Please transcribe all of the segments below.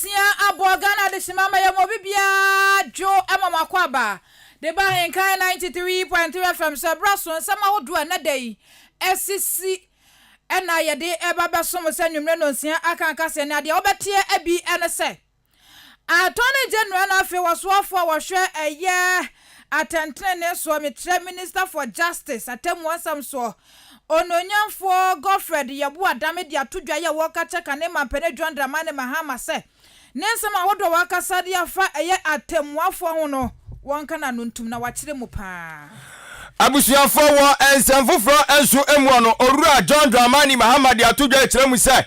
Nonsia abɔ Ghana adehyema ma yɛma obi biara dwo ma mo akwaaba de ba Ahenkan 93.3 FM so ɛberɛ so nsɛm ahodoɔ a ɛnɛ da yi asisi ɛna yɛde ɛba bɛsom sɛ nwummerɛ nonsia aka nkaseɛ ne adeɛ wobɛteɛ abi ɛne sɛ Attorney General na afei wɔsoafoɔ a wɔhwɛ ɛyɛ atɛntenenee soɔ, mekyerɛ Minister for Justice, atemmuo nsɛm soɔ, Onuonyamfoɔ Godfred Yeboah Dame de ato dwa yi a wɔreka kyerɛ kane mampanin John Dramani Mahama sɛ ne nsɛm ahodoɔ a wakasa de afa ɛyɛ atɛmmuafoɔ ho no wɔnka n'ano ntom na wakyerɛ mu paa. Abusuafoɔ, wɔ nsɛm foforɔ nso muɔ no, Owura John Dramani Mahama de ato dwa rekyerɛ mu sɛ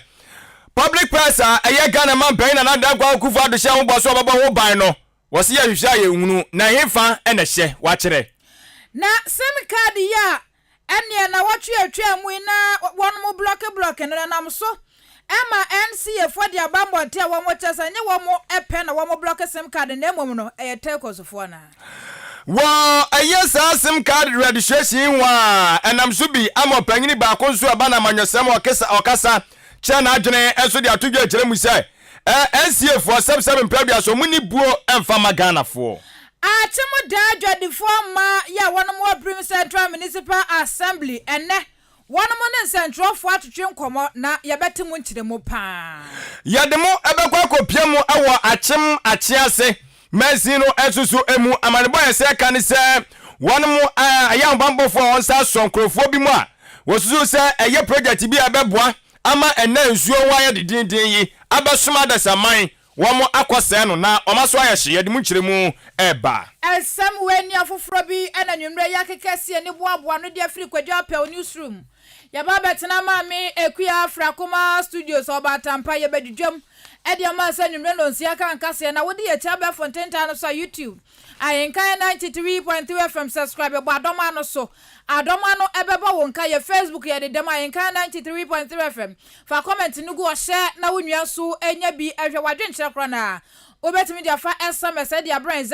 Public purse a ɛyɛ Ghana manpanyin Nana Dankwa Akufo Addo hyɛɛ ho bɔ sɛ ɔbɛbɔ ho ban no, wɔse yɛhwehwɛ a yɛnhunu, na ɛhefa na ɛhyɛ? Wakyerɛ. Na sim card yi a ɛneɛ nawɔtwe a ɛtwaa mu yi na wɔnom blɔke blɔke no ɛnam so ma NCA foɔ de aba mmɔnten a wɔn kyerɛ sɛ ɛnyɛ wɔn pɛ na wɔn blɔke sim card no na mmom no ɛyɛ telcos foɔ no a. Wɔ ɛyɛ saa sim card registration yi ho a ɛnam so bi ama ɔpanyini baako nso a ɛba no amanyɔsɛm ɔkasa kyerɛ n'adwene nso de ato dwa kyerɛ mu sɛ NCA foɔ sɛbsɛb mpɛ aduasa ɔmo nni buo mfa mma Ghanafoɔ. Akyem daa adwadifoɔ mmaa yi a wɔnom wɔ Birim Central Municipal Assembly ɛnnɛ wɔnom ne nsɛntwerɛfoɔ atwetwe nkɔmmɔ na yɛbɛte mu nkyerɛmu paa. Yɛde mo bɛkɔ akɔpia mu wɔ Akyem Akyease mansin no nso so mu. Amanebɔ a yɛsɛ ka ne sɛ wɔnom ayɛ ahobanbɔfoɔ a wɔn nsa asɔ nkurɔfoɔ bi mu a wɔsusu sɛ ɛyɛ project bi a ɛbɛboa ama ɛnnɛ nsuo ho ayɛ dendeenden yi abɛsom adasamman, wɔn akɔsɛe no na wɔn aso ayɛ hye. Yɛde mu nkyerɛmu reba. Nsɛm wei ne afoforɔ bi na anwummerɛ yi akeka asi ani boaboa ano de afiri Kwadwo Apɛw Newsroom. Yɛba abɛtena Maame Akua Afrakoma Studios, Ɔbaatampa, yɛbɛdwidwam de ama sɛ anwummerɛ nnɔnsia ka nkaseɛ na wode yɛn akyi abɛɛfo ntentan no so a YouTube Ahenkan 93.3 FM Subscribe bɔ adɔm ano so Adɔm ano ɛbɛbɔ wo nka yɛ Facebook yɛ dedam Ahenkan 93.3 FM Fa comment no gu hɔ hyɛ na wo nua nso nya bi hwɛ W'adwenkyerɛ korɔ no a wobɛtumi de afa SMS de abrɛ yɛn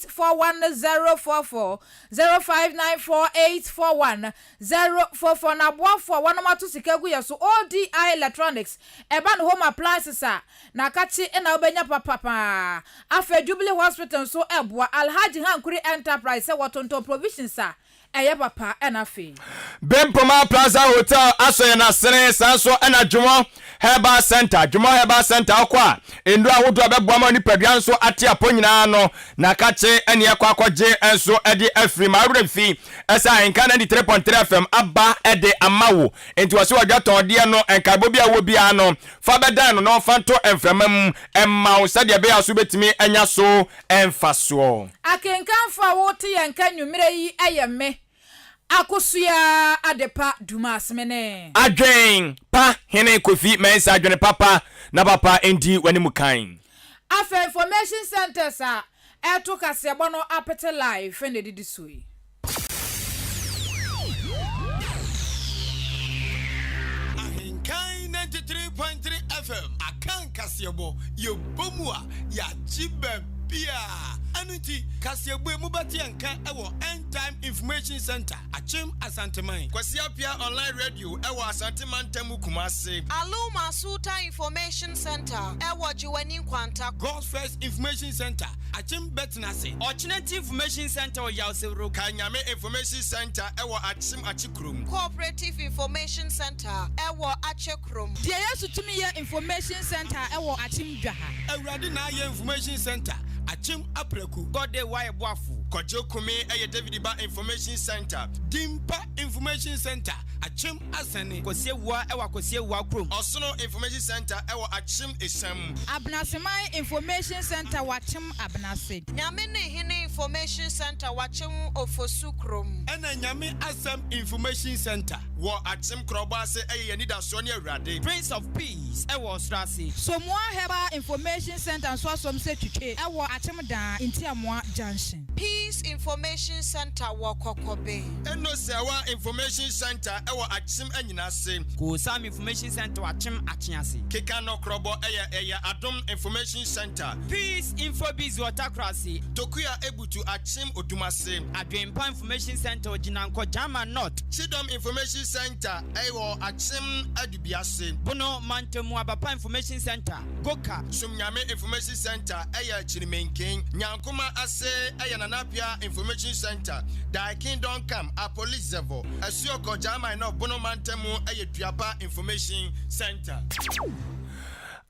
0594841044 0594841044 Na aboafoɔ a wɔnom ato sika agu yɛ so ODI Electronics ɛba no home appliances a Na kakye na wobɛnya papa paa. Afei Jubilee Hospital nso boa Alhaji Hankuri Enterprise sɛ wɔtontɔn provisions a ɛyɛ papa ɛna afei. Bempoma Plaza Hotel asɔ yɛn asene, saa nso na Dwomɔ Herbal Centre, Dwomɔ Herbal Centre wokɔ a, nnuro ahodoɔ a ɛbɛboa ma wo nipadua nso ate apɔ nyinaa no, na kakye ne ɛkɔ akɔgye nso de afiri. Ma wo werɛ mfi sɛ Ahenka 93.3 FM aba de ama wo, enti wɔse wɔdwa tɔn deɛ no, nkaebɔ bi a wowɔ biara no, Fa bɛdan no na ɔmfa nto mframa mu mma wo sɛdeɛ ɛbɛyɛ a so wobɛtumi anya so mfasoɔ. Akenkanfo a wote yɛn nka anwummere yi yɛ me, Akosua Adepa Dumas me ne. Adwen pa Hene Kofi Mensah Adwene papa na papa ndi w'anim kan. Afei Information Centres a ɛreto kaseɛbɔ no apete live na ɛdidi soɔ yi. Ahenkan 93.3 FM Akan kaseɛbɔ, yɛbɔ mu a, yɛagye baabiara. Ɛno nti, kaseɛbɔ yi mobɛte yɛn nka wɔ End Time Information Centre, Akyem Asanteman. Kwasi Appiah Online Radio wɔ Asante Mantam mu Kumasi. Aluma Sultan Information Centre wɔ Gyewane Nkwanta. God's First Information Centre, Akyem Bɛtenase. Ɔkyenati Information Centre wɔ Yawsewuro. Kanyame Information Centre wɔ Akyem Akyekrom. Cooperative Information Centre wɔ Akyekrom. Deɛ Yesu Tumi Yɛ Information Centre wɔ Akyem Dwaha. Awurade Na Ayɛ Information Centre, Akyem Apraku. God Day Wayɛ Boafo. Kwadwo Kumi yɛ David Ba Information Centre. Dimpa Information Centre, Akyem Asɛne. Kwasi Awuah wɔ Akwasi Awuah kurom. Ɔsono Information Centre wɔ Akyem Esiam. Abenaseman Information Centre wɔ Akyem Abenase. Nyame ne Hene Information Centre wɔ Akyem Ofosu kurom. Ɛna Nyame Asɛm Information Centre. Wɔ Akyem Korɔbɔ ase ɛyɛ yɛn anidasoɔ ne Awurade. Prince of Peace wɔ Ɔsoro ase. Somoa Herbal Information Centre nso asɔm sɛ twitwe wɔ Akyem Daa, Ntiamoa Junction. Peace. Peace Information Centre wɔ Kɔkɔbe. Eno Sɛwa Information Centre wɔ Akyem Anyinase. Koosam Information Centre wɔ Akyem Akyease. Keka Nɔkrɔbɔ yɛ ɛyɛ Adom Information Centre. Peace Infobiz wɔ Takorase. Tokua Ebutu Akyem Odumase. Adwempa Information Centre wɔ Gyinankɔ, Gyama North. Kyidɔm Information Centre wɔ Akyem Adubiase. Bono Mantamu Abapa Information Centre, Goka. Somnyame Information Centre yɛ Kyirimenken. Nyankoma ase yɛ Nana Appiah Information Centre, Thy Kingdom Come, Apolizevo, Asuokɔ, Gyamai North, Bono Mantamu yɛ Duapa Information Centre.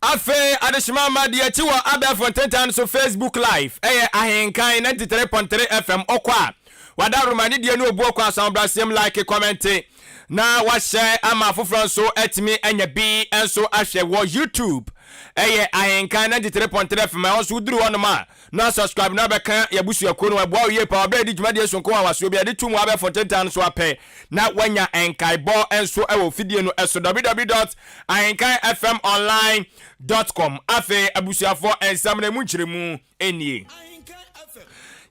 Afei adehyema ma di akyi wɔ abɛɛfo ntentan so Facebook live ɛyɛ Ahenkan 93.3 FM ɔkɔ a wada Roma ne die ne obuo kɔ asamobrasɛm like kɔmɛnte na wahyɛ ama afoforɔ nso atumi anya bi nso ahwɛ wɔ YouTube ɛyɛ Ahenkan 93.3 FM ɛhɔ nso woduru hɔnom a na subscribe na bɛka yɛabusuakuo no ɛboa wo yie paa ɔbɛyɛ de dwumadie sonko a wasoɔ bi a yɛde to mu abɛɛfo ntentan no so apɛ na wanya nkaebɔ nso wɔ fidie no so www.ahenkanfmonline.com Afei abusuafoɔ nsɛm no ɛmu nkyerɛmu nie.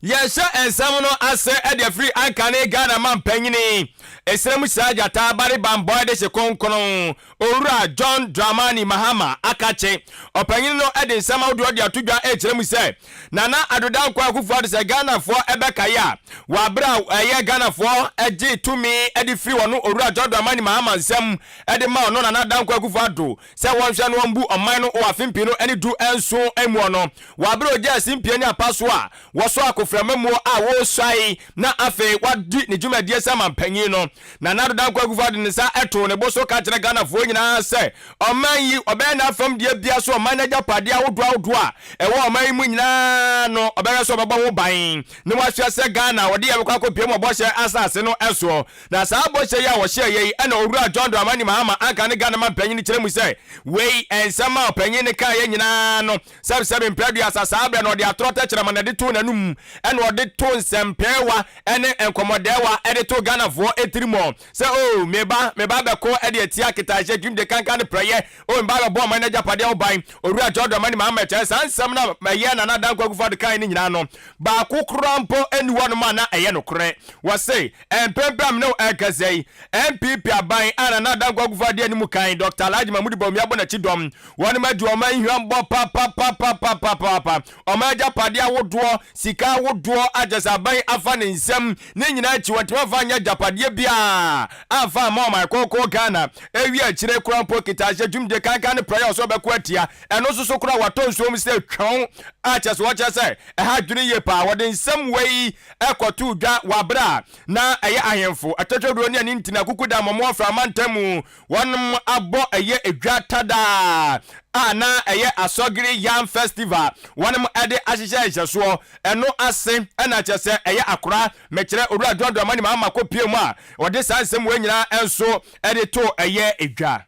Yɛhyɛ nsɛm no ase de afiri ankane Ghana mampanyini Esrɛ mu Saa Gyata Bare Bambɔe de hye Kronkron Owura John Dramani Mahama akakye ɔpanyin no de nsɛm ahodoɔ de ato dwa rekyerɛ mu sɛ Nana Addo Dankwa Akufo-Addo sɛ Ghanafoɔ bɛkae a wɔ abere a ɛyɛ Ghanafoɔ gye tumi de firi ɔno Owura John Dramani Mahama nsam de ma ɔno Nana Dankwa Akufo-Addo sɛ wɔnhwɛ no wɔmbu ɔman no wɔ afe mpenu ne du nson muɔ no wɔ abere a ɔgyaa simpie ne apaso a wɔsɔ akoframa muo a wɔresuae na afei wadi ne dwumadie sɛ mampanyin no. Nana Addo Dankwa Akufo-Addo de ne nsa too ne bo so ka kyerɛ Ghanafoɔ nyinaa sɛ ɔman yi ɔbɛyɛ n'afam deɛ biara so ɔman no agyapadeɛ ahodoɔ ahodoɔ a ɛwɔ ɔman yi mu nyinaa no ɔbɛhwɛ sɛ ɔbɛbɔ ho ban na wahwɛ sɛ Ghana wɔde yɛn bɛkɔ akɔpue mu ɔbɔhyɛ asase no soɔ. Na saa bɔhyɛ yi a wɔhyɛeɛ yi na Owura John Dramani Mahama anka ne Ghana manpanyin kyerɛ mu sɛ wei nsɛm a ɔpanyin no kaeɛ nyinaa no Sɛbsɛbe mprɛ aduasa saa berɛ no ɔde atorɔ tɛkyerɛma na ɛde too n'anum ɛna ɔde to nsɛmpɛɛwa ne nkɔmmɔdɛɛwa de too Ghanafoɔ tirim sɛ oh meba meba abɛko de atia aketaahyɛ dwumdie kankan ne prɛyɛ oh meba abɛbɔ ɔman no agyapadeɛ ho ban Owura John Dramani Mahama kyerɛ saa nsɛm no a ɛyɛ Nana Dankwa Akufo-Addo kaeɛ no nyinaa no baako koraa mpo nni hɔnom a na ɛyɛ nokorɛ. Wɔse mprempren a me ne wo ɛrekasa yi NPP aban a Nana Dankwa Akufo-Addo di anim kan Dr. Alhaji Mahmood Bawumia bɔ n'akyi dɔm Wɔnom adi ɔman yi hwammɔ papapapapapapa. Ɔman agyapadeɛ ahodoɔ, sika ahodoɔ a kyerɛ sɛ aban afa ne nsam ne nyinaa akyi wɔntumi amfa anyɛ agyapadeɛ biara amfa amma ɔman kronkron Ghana. Ɛwie akyire koraa mpo kitahyɛ dwumdie kankan ne praeɛ a ɔsɛ ɔbɛko atia ɛno nso so koraa watɔ nsuo mu sɛ twɔn a kyerɛ sɛ wɔkyerɛ sɛ ɛha adwene yie paa. Wɔde nsɛm wei kɔtoo dwa wɔ aberɛ a na ɛyɛ ahemfo, atwatwaduo ne anintini akukuda mmɔmoɔ mframa ntamu Wɔnom abɔ ɛyɛ edwa tadaa a na ɛyɛ Asɔgiri Yam Festival wɔnom ɛde ahyehyɛ nhyɛsoɔ ɛno ase ɛna kyerɛ sɛ ɛyɛ akora mekyerɛ Owura John Dramani Mahama kɔ pie mu a ɔde saa nsɛm wei nyinaa nso ɛde too ɛyɛ edwa.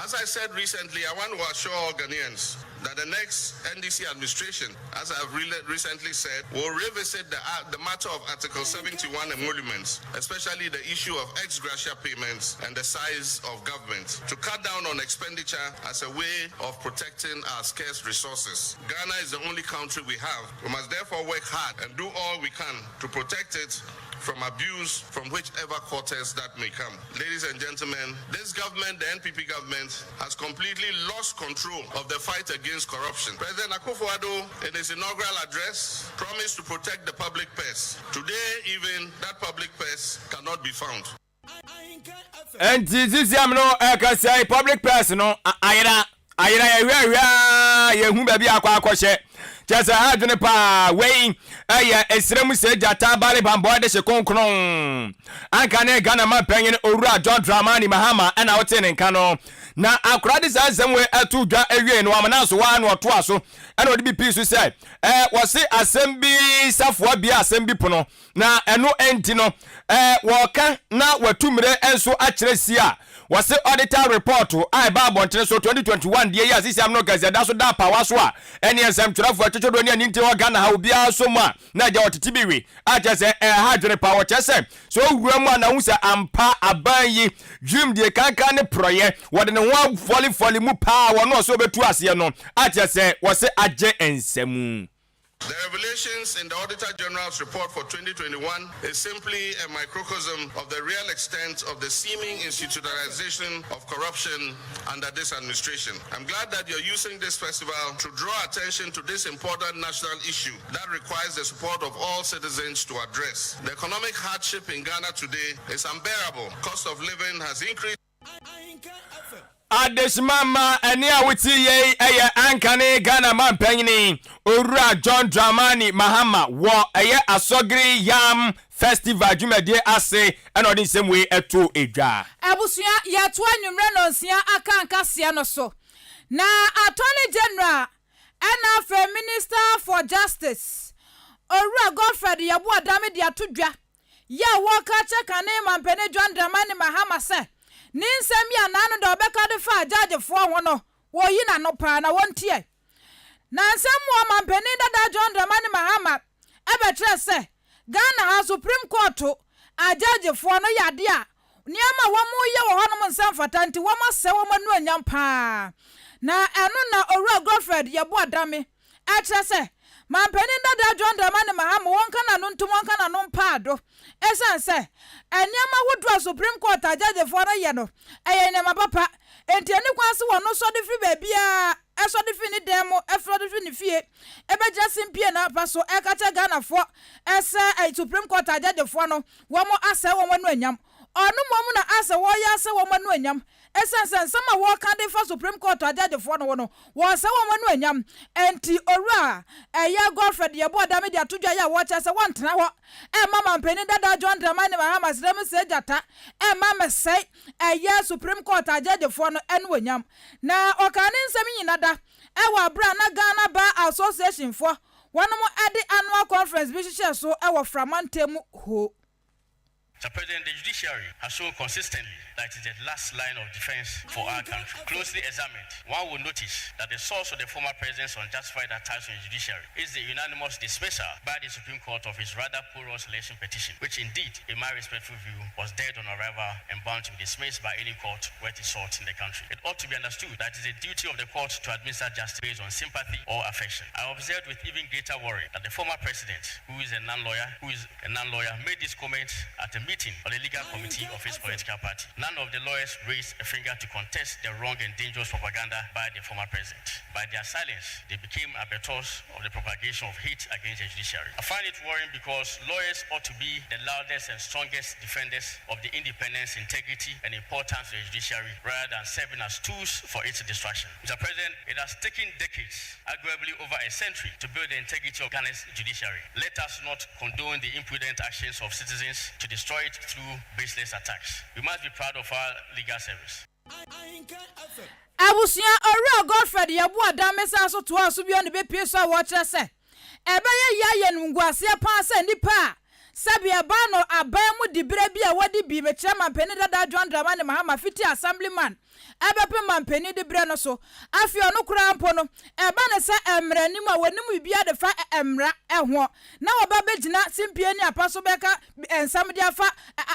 As I said recently, I want to assure all Ghanaians that the next NDC administration, as I've recently said, will revisit the, uh, the matter of Article 71 emoluments, especially the issue of ex gratia payments and the size of government, to cut down on expenditure as a way of protecting our scarce resources. Ghana is the only country we have. We must therefore work hard and do all we can to protect it from abuse from whichever quarters that may come. Ladies and gentlemen, this government, the NPP government, has completely lost control of the fight against corruption. President Akufo-Addo, in his inaugural address, promised to protect the public purse. Today, even that public purse cannot be found. Enti sisi am no ɛkasa yi public purse no ayera ayera yɛhwɛhwɛ a yɛhu baabi akɔ akɔhyɛ kyɛ sɛ ha adwene paa wei ɛyɛ ɛsrɛ mu sɛ gyata bale bambɔ de hye kronkron anka ne Ghana ma panyin owura John Dramani Mahama ɛna wote ne nka no na akora de saa nsɛm wei ɛto dwa awie no amana so waa na ɔtoa so ɛna ɔde bi pii so sɛ ɛɛ wɔse asɛm bi safoa bia asɛm bi pono Na ɛno nti no, wɔreka na wɔatu mmire nso akyerɛ si a wɔse auditor report a ɛbaa abɔntene so 2021 deɛ yi a sisi am no Gazette da so da apawa so a ɛneɛ nsɛmtwerɛfoɔ atwetwedoɔ ne ani nti hɔ Ghana ha obiara so mu a na agya wɔtete bi we a kyerɛ sɛ ɛha adwene paa wɔkyerɛ sɛ sɛ owura mu a na wohu sɛ ampa aban yi dwirim deɛ kankan ne porɔyɛ wɔde ne ho afɔlefɔle mu paa wɔn a ɔsɛ wɔbɛtu aseɛ no a kyerɛ sɛ wɔse agye nsamu. The revelations in the Auditor General's report for 2021 is simply a microcosm of the real extent of the seeming institutionalization of corruption under this administration. I'm glad that you're using this festival to draw attention to this important national issue that requires the support of all citizens to address. The economic hardship in Ghana today is unbearable. Cost of living has increased. Adesima ma ɛne a wotie yei ɛyɛ ankane Ghana mampanyini Owura John Dramani Mahama wɔ ɛyɛ Asɔgiri Yam Festival dwumadie ase ɛna ɔde nsɛm wei ɛto edwa. Abusua, yɛtoa anwummerɛ nɔnsia aka nkaseɛ no so na Attorney General ɛna afei Minister for Justice, Owura Godfred Yeboah Dame de ato dwa yɛ a wɔka kyerɛ kane mampanin John Dramani Mahama sɛ ne nsɛm yi a n'ano da ɔbɛka de fa agyagyefoɔ ho no, wɔyi n'ano paa na wɔntie. Na nsɛm mu ɔmampanin dada John Dramani Mahama ɛbɛkyerɛ sɛ Ghana ha Supreme Court agyagyefoɔ no yɛ adeɛ a nneɛma a wɔn yɛ wɔ hɔnom nsa mfata, nti wɔn asɛ wɔn anuonyam paa. Na ɛno na Owura Godfred Yeboah Dame ɛkyerɛ sɛ mampanin dada John Dramani Mahama wɔnka n'ano ntom, wɔnka n'ano mpaado, ɛsiane sɛ nneɛma ahodoɔ a Supreme Court agyagyefoɔ no yɛ no ɛyɛ nneɛma papa, nti ɛne kwan so wɔn nso de firi baabiara ɛsɔ de firi ne dan mu, ɛfrɛ de firi ne fie ɛbɛgyina simpie n'apa so ɛka kyerɛ Ghanafoɔ ɛsɛ ɛyɛ Supreme Court agyagyefoɔ no wɔn asɛ wɔn anuonyam. Ɔno mmom na asɛ wɔyɛ asɛ wɔn anuonyam, ɛsiane sɛ nsɛm a wɔka de fa Supreme Court agyagyefoɔ no ho no, wɔsɛ wɔn anuonyam. Enti Owura ɛyɛ Godfred Yeboah Dame de ato dwa yɛ a wɔkyerɛ sɛ wɔntena hɔ ɛma mampanin dada John Dramani Mahama serɛ mu sɛ gyata ɛma mɛsɛe ɛyɛ Supreme Court agyagyefoɔ no anuonyam. Na ɔkaa ne nsɛm nyina da ɛwɔ abere a na Ghana Bar Association foɔ wɔnom ɛde annual conference bi hyehyɛ so ɛwɔ Framantam ho. Mr. President, the judiciary has shown consistently that it is the last line of defense for our country. Closely examined, one will notice that the source of the former president's unjustified attacks on the judiciary is the unanimous dismissal by the Supreme Court of his rather porous election petition, which indeed, in my respectful view, was dead on arrival and bound to be dismissed by any court worth its salt in the country. It ought to be understood that it is a duty of the court to administer justice based on sympathy or affection. I observed with even greater worry that the former president, who is a non-lawyer, made this comment at a meeting of the legal committee of his political party. None of the lawyers raised a finger to contest the wrong and dangerous propaganda by the former president. By their silence, they became abettors of the propagation of hate against the judiciary. I find it worrying because lawyers ought to be the loudest and strongest defenders of the independence, integrity, and importance of the judiciary rather than serving as tools for its destruction. Mr. President, it has taken decades, arguably over a century, to build the integrity of Ghana's judiciary. Let us not condone the imprudent actions of citizens to destroy it through baseless attacks. We must be proud of our legal service. Abusua, Owura Godfred Yeboah Dame san so toa so bio ne bɛpie so a wɔkyerɛ sɛ ɛbɛyɛ yɛ ayɛ no nguaseɛ paa sɛ nnipa a sɛbi ɛbaa no aban mu di berɛ bi a wɔde bi mekyerɛ mampanin dada John Dramani Mahama fiti assemblyman ɛbɛpem mampanin de berɛ no so. Afei ɔno koraa mpo no, ɛba ne sɛ mmara anim a wɔnim biribiara de fa mmara ɛho na wɔba bɛgyina simpie ne apa so bɛka nsɛm de afa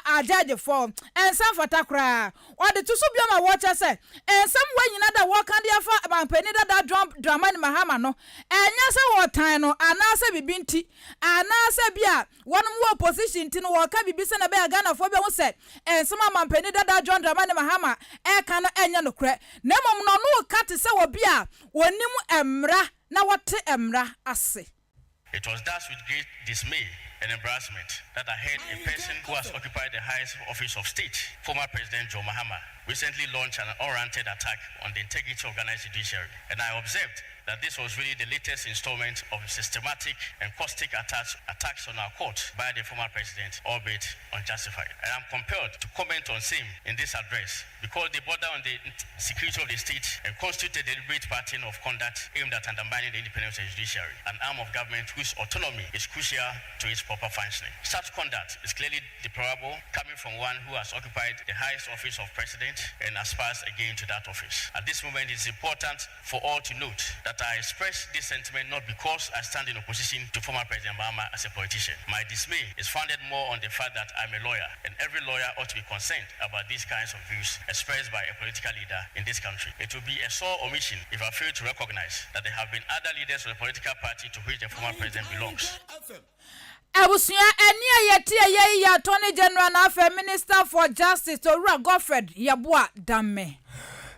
agyagyefoɔ, ɛnsa mfata koraa. Ɔde to so bio ma wɔkyerɛ sɛ nsɛm wɔ nyina da wɔka de afa mampanin dada John Dramani Mahama no, ɛnyɛ sɛ wɔtan no anaasɛ biribi nti anaasɛ bi a wɔnom wɔ opposition nti no wɔka biribi sɛ na ɛbɛyɛ Ghanafoɔ bi ho sɛ nsɛm a mampanin dada John Dramani Mahama ɛka no ɛnyɛ nokorɛ, na mmom no ɔno ka te sɛ obi a wɔnim mmara na wɔte mmara ase. It was thus with great dismay and embarrassment that I heard a person who has occupied the highest office of state, former President John Mahama, recently launch an unwarranted attack on the integrity of Ghana's judiciary. And I observed that this was really the latest installment of systematic and caustic attacks on our court by the former president, albeit unjustified. And I'm compelled to comment on same in this address because they border on the security of the state and constitute a deliberate pattern of conduct aimed at undermining the independence of the judiciary, an arm of government whose autonomy is crucial to its proper functioning. Such conduct is clearly deplorable coming from one who has occupied the highest office of president and aspires again to that office. At this moment, it is important for all to note that that I express this sentiment not because I stand in opposition to former President Mahama as a politician. My dismay is founded more on the fact that I'm a lawyer, and every lawyer ought to be concerned about these kinds of views expressed by a political leader in this country. It will be a sore omission if I fail to recognize that there have been other leaders of the political party to which the former president belongs. Abusua ɛne a yɛte ɛyɛ yi yɛ Attorney General na afei Minister for Justice Owura Godfred Yeboah Dame.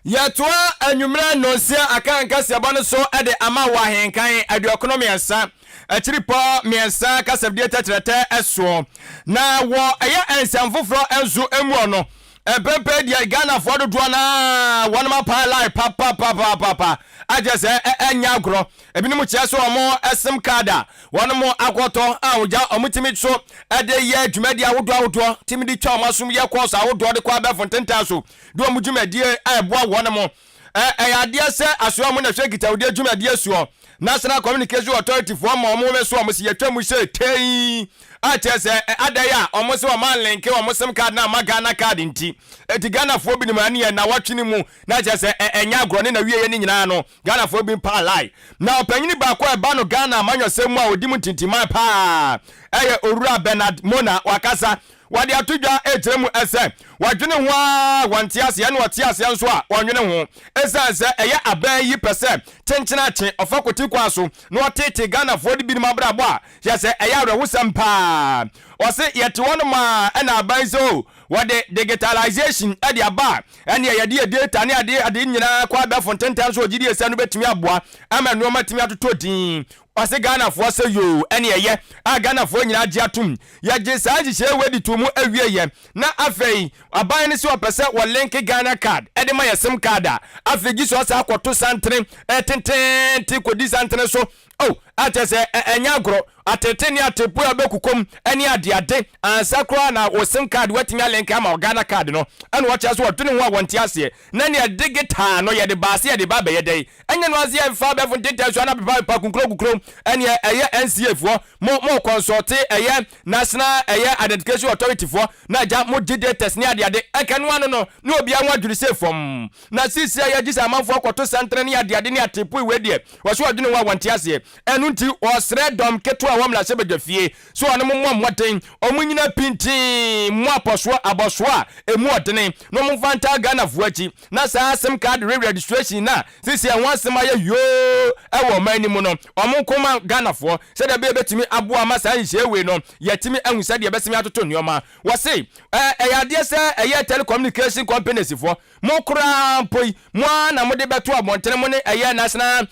Yɛtoa anwummerɛ nnɔnsia akan kaseɛbɔ no so de ama wɔ ahenkan 93 akyiripɔ 3 kasafidie tɛtrɛtɛ soɔ. Na wɔ ɛyɛ nsɛm foforɔ nso muɔ no, mpɛmpɛ deɛ Ghanafoɔ dodoɔ no ara wɔnom apae line papapapapa akyerɛ sɛ ɛnyɛ agorɔ. Ebinom kyerɛ sɛ wɔn sim card a wɔnom akɔtɔ a wɔgya wɔn tumi so de yɛ dwumadie ahodoɔ ahodoɔ tumi de twa wɔn asom yɛ kɔɔso ahodoɔ de kɔ abɛɛfo ntentan so de wɔn dwumadie a ɛboa wɔnom. Ɛyɛ adeɛ sɛ asoɛ wɔn na ɛhwɛ nkitahodie dwumadie soɔ. National Communication Authority foɔ ma wɔn home so wɔn se yɛtwa mu sɛ tei a kyerɛ sɛ adɛn a wɔn se wɔn anlinke wɔn sim card no amma Ghana card nti. Enti Ghanafoɔ binom ɛneɛ nnawɔtwe no mu na kyerɛ sɛ ɛnyɛ agorɔ ne nawieɛ no nyinaa no Ghanafoɔ bi paa lie. Na ɔpanyini baako a ɛba no Ghana amanyɔsɛm mu a ɔdi mu ntintiman paa ɛyɛ Owura Bernard Mona wakasa Wɔde ato dwa rekyerɛ mu sɛ wɔdwene ho ara a wɔnte aseɛ ɛna wɔte aseɛ nso a wɔnnwene ho. Ɛsiane sɛ ɛyɛ aban yi pɛ sɛ kyenkyenakye ɔfa kwati kwan so na ɔteetee Ghanafoɔ de binom abrabɔ a, kyerɛ sɛ ɛyɛ awerɛhosɛm pa ara. Ɔse yɛte hɔnom ara ɛna aban yi sɛ oh wɔde digitalization de aba a ɛneɛ yɛde yɛ data ne ade ade nyinaa kɔ abɛɛfo ntɛntɛm so ɔgyedie sɛ ɛno bɛtumi aboa ama nnoɔma atumi atotɔ din. Ɔse Ghanafoɔ sɛ yoo ɛne ɛyɛ a Ghanafoɔ nyinaa gye atom. Yɛgye saa nhyehyɛeɛ wei de too mu awieɛ na afei aban no sɛ ɔpɛ sɛ wɔ linke Ghana card de ma yɛ sim card a afei gye sɛ ɔsan kɔto santene tenteenten kɔdi santene so oh a kyerɛ sɛ ɛnyɛ agorɔ atete ne atepoe a wobɛkukom ne adeade ansa koraa na wo sim card watumi alinke ama wo Ghana card no ɛna ɔkyerɛ sɛ ɔdwene ho a wɔnte aseɛ na nea digital no yɛde baa sɛ yɛde ba abɛyɛ dɛn Ɛnyɛ no ase yɛmfa abɛɛfo ntentɛn so ana pepa pepa kunkuro kunkuro ɛneɛ ɛyɛ NCA foɔ mo mo kɔnsɔlte ɛyɛ National ɛyɛ Identification Authority foɔ na agya mo gye datas ne adeade ɛnka ɛno ano no ne obiara ho adwiri sei fɔmm na seisei a yɛgye sɛ amanfoɔ kɔto santene ne adeade ne atepoe wei deɛ wɔso wɔdwene ho a wɔnte aseɛ ɛno nti wɔsrɛ dɔm ketewa a ɛwɔ mmarahyɛbadwa fie sɛ wɔne mo mmɔ mmɔden wɔn nyina pintinn mmɔ apɔsoɔ abɔsoɔ a ɛmu ɔdene na wɔn mfa ntaa Ghanafoɔ akyi Na saa sim card re-registration no a sisi ɛho asɛm ayɛ yoo wɔ ɔman no mu no, wɔn nko ma Ghanafoɔ sɛdeɛ ɛbɛyɛ bɛtumi aboa ama saa nhyehyɛeɛ wei no yɛatumi ahu sɛdeɛ ɛbɛsemi atoto nneɛma. Wɔse ɛyɛ adeɛ sɛ ɛyɛ telecommunication companies foɔ, mo koraa mpo yi, mo ara na mode bɛto abɔntene, mo ne ɛyɛ National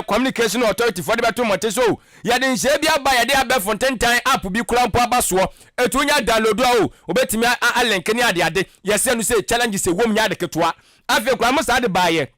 Communication Authority foɔ de bɛto mmɔnten sɛ o, yɛde nhyehyɛeɛ bi aba yɛde abɛɛfo ntentan app bi koraa mpo aba soɔ, ɛti wonya download a o, wobɛtumi a link ne adeade. Yɛsɛ no sɛ challenges ɛwom nyɛ ade ketewa. Afei koraa mo saa de baayɛ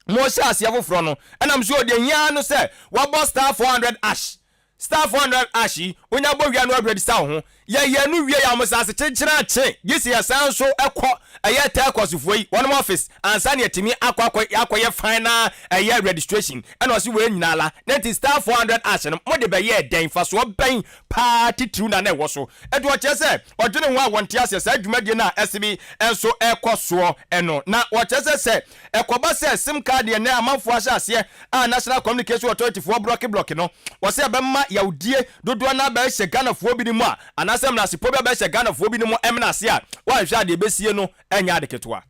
mo hyɛ aseɛ foforɔ no ɛnam so deɛ hia ara no sɛ wabɔ star 400 ash star 400 ash yi wonya bɔ wie a na wa register wo ho. Yɛyɛ no wie a wɔn san ase kyenkyene akye gye sɛ yɛsan nso kɔ ɛyɛ telcos foɔ yi wɔnom office ansa na yɛtumi akɔ akɔ akɔyɛ final ɛyɛ registration ɛna ɔse wei nyinaa la na nti star 400 ash no mode bɛyɛɛ dɛn mfasoɔ bɛn paa titiriw na na ɛwɔ so. Enti wɔkyerɛ sɛ wɔdwene ho a wɔnte aseɛ saa dwumadie no a ɛsebe nso rekɔ soɔ no. Na wɔkyerɛ sɛ sɛ ɛkɔba sɛ sim card deɛ nnɛ amanfoɔ ahyɛ aseɛ a National Communication Authority foɔ blɔke blɔke no, wɔsɛ ɛbɛma yawdie dodoɔ no abɛhyɛ Ghanafoɔ binom a anaasɛ mmenasepɔ bi abɛhyɛ Ghanafoɔ binom mena ase a wɔanhwɛ a deɛ ɛbɛsie no nyɛ ade ketewa.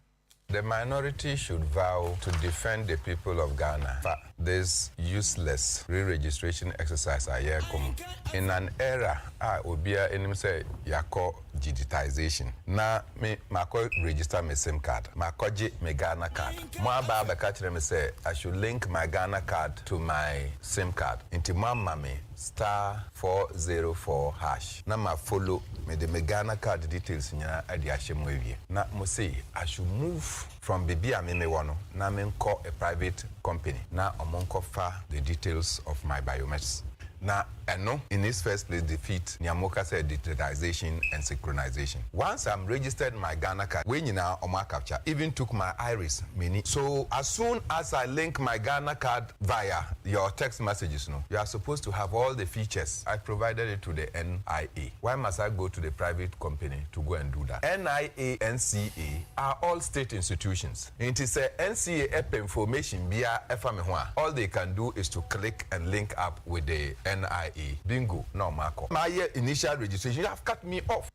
The minority should vow to defend the people of Ghana fa this useless re-registration exercise a yɛrekɔ mu in an era a obiara anim sɛ yɛakɔ digitization na me makɔ register me sim card, makɔgye me Ghana card. Mo aba abɛka kyerɛ me sɛ I should link my Ghana card to my sim card nti moama me star 404 hash na ma follow mede me Ghana card details nyinaa de ahyɛ mu awie na mo se I should move from baabi a me mewɔ no na me nkɔ a private company na ɔmo nkɔ fa the details of my biometrics. Na ɛno in its first place defeat nea moka sɛ digitization and synchronization. Once I'm registered my Ghana card, wei nyinaa ɔmo a capture, even took my iris, m'ani. So as soon as I link my Ghana card via your text messages no, you are supposed to have all the features. I provided it to the NIA. Why must I go to the private company to go and do that? NIA, NCA are all state institutions. Nti sɛ NCA pɛ information biara ɛfa me ho a, all they can do is to click and link up with the NIA. Bingo, na ɔmo akɔ. Mayɛ initial registration, you have cut me off.